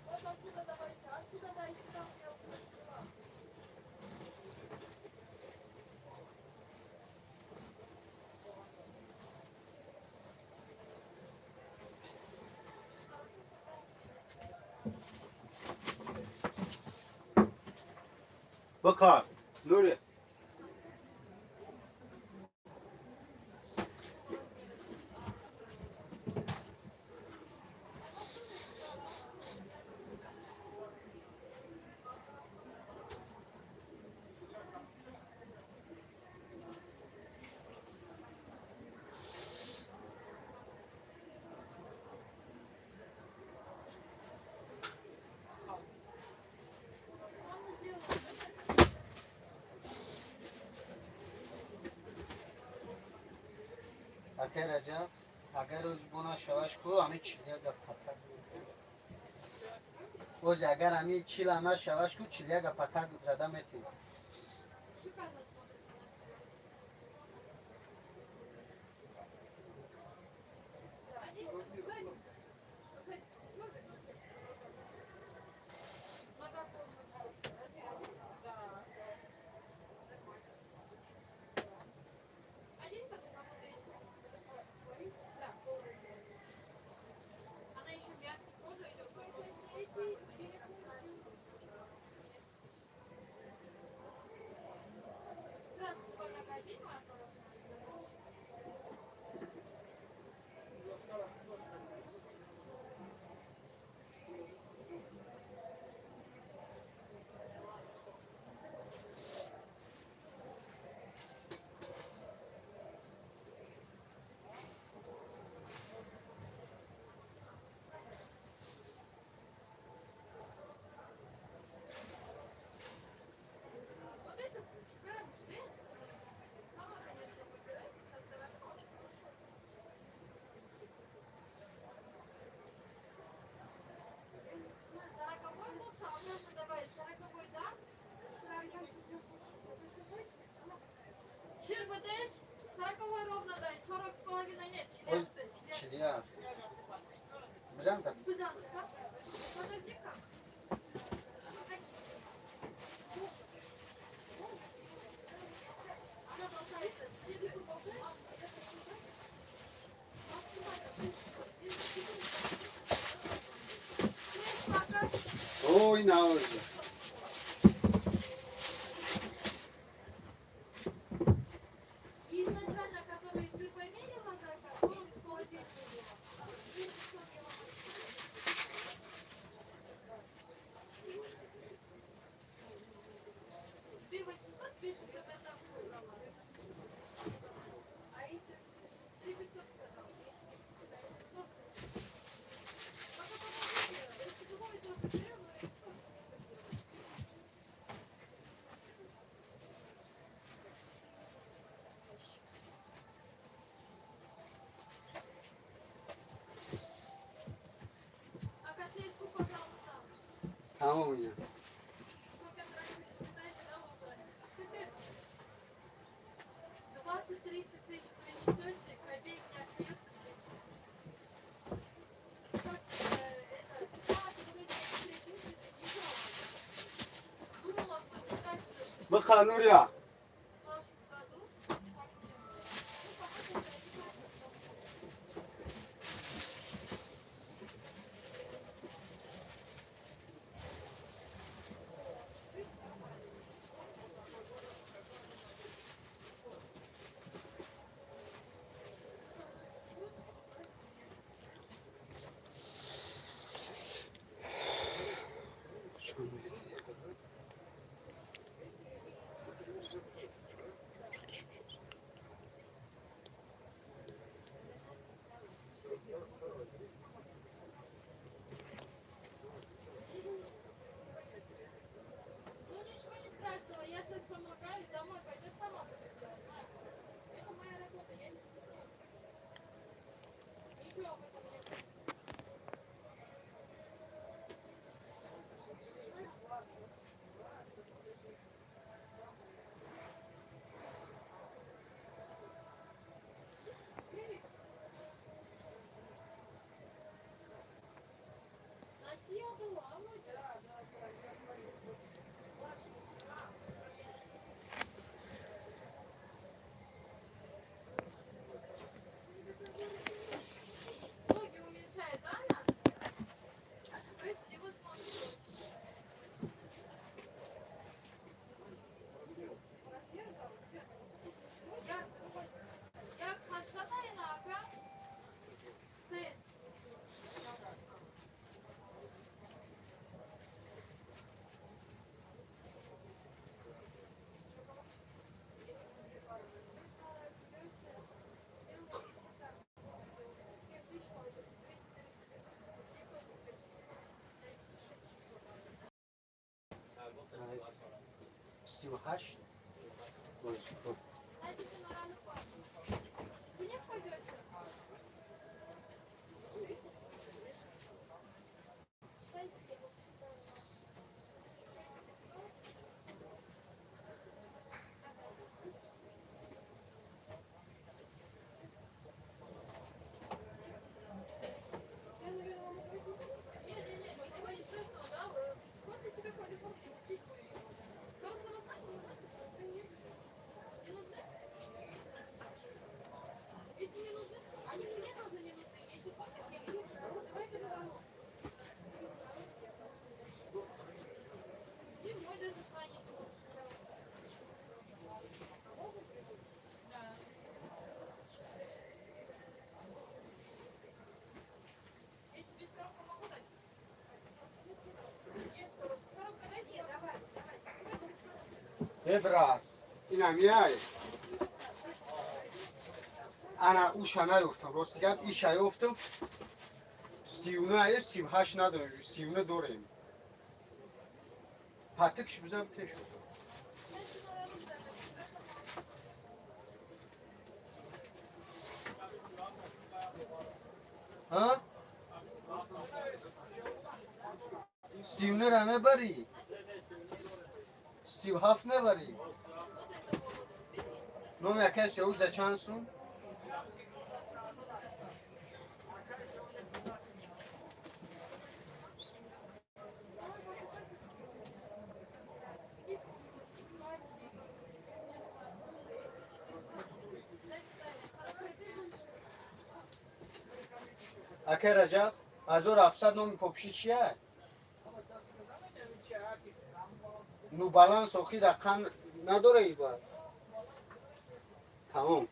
Вот отсюда давайте, отсюда дайте, там я уже взяла. Бақар, Нури. Мама сделала. Акай Раҷаб, агар рӯз бона шаваш ку, ами чилияга патак. Оз агар ами чила нашаваш ку, чилияга патак зада метем. Шикарно смотрится на сегодня. Один сзади, сзади, сзади. Нога тоже. Размер один? Да. Нормально. Один как на вот эти. Да, полный. Она еще мягкая, кожа идет. Сразу два нога одень, моя хорошая. Вот эти прям женственные. Сама, конечно, выбирай. Со стороны очень хорошо смотрится. Ну, 40-й лучше, а можно добавить 40-й, да? Чир бдеш, 40-й ровно дай, 40,5 нет, Оз чилят, чилят. чилия. Бизан кад. Бызан, да? Подожди-ка. Она болтается. Телефон болтает? Пока. Ой, наоз. Изначально, который ты померила заказ, 40,5 было. Видишь, что мне 2800 пишет, это выбрала. А эти 3500 сказала. Пока помогите. Если другой тоже делаю, я тоже не делаю. А котлетку, пожалуйста. Тамом ина. Сколько тратили, считайте, да, уже? 20-30 тысяч принесете, копеек не остается здесь. Как, это, да, ты вот эти 3 тысячи ты видела? Думала, что потратила Бақа, Нурия. в прошлом году, как мне. Ну, пока что это не тратила. 38. Дайте на рану папу. Вы не пойдете? Не-не-не, ничего не страшного, да? После тебя по-любому не выкидываю её. Коробка нужна, не нужна? Да нет. Не нужны? Если не нужны, они мне тоже не нужны. Если хочешь, я беру. Давайте беру. Зимой даже хранить лучше. Да. Я тебе с коробку могу дать? Есть коробка. Коробка дайте, давайте, давайте. Давайте без коробки. Э, брат, инам яй. Ана уша наёфтам, рости гап, иша ёфтам. 39 е, 38 надорем, 39 дорем. Патикш бизам тешу. Дайте на рану дать. Ҳа? 39 ра мебарӣ? 37 мебарӣ? Номи акай Сиёвуш да чанд сум? Акай Раҷаб, 1700 номи попши чия? Ну баланс охи рақам надора ибад. Тамом.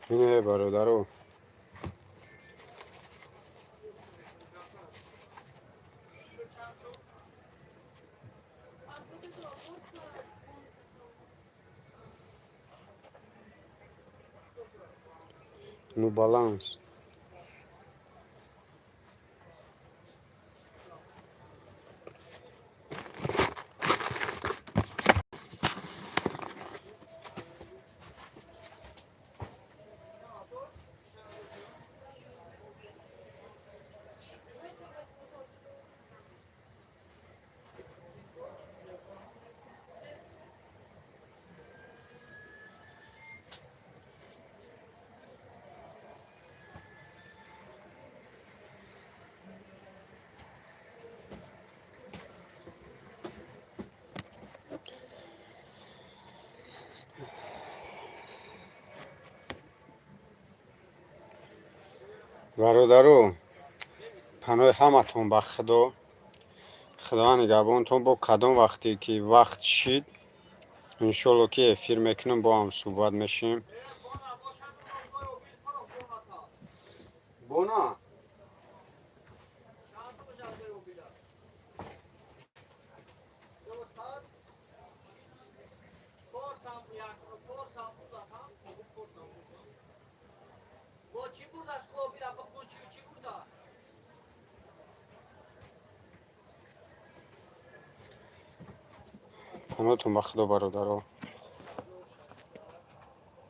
Ине, бародаро. А вот эту оборку он Ну баланс. 8800. Бародаро, паноҳи ҳаматон ба Худо. Худованд нигаҳбонтон. Бо кадом вақте ки вақт шид, иншолло, ки эфир мекунем, бо ҳам суҳбат мешем. Бона. Чӣ бурдааст хобира ба хун чӣ бурда? Паноҳтон ба Худо, бародаро.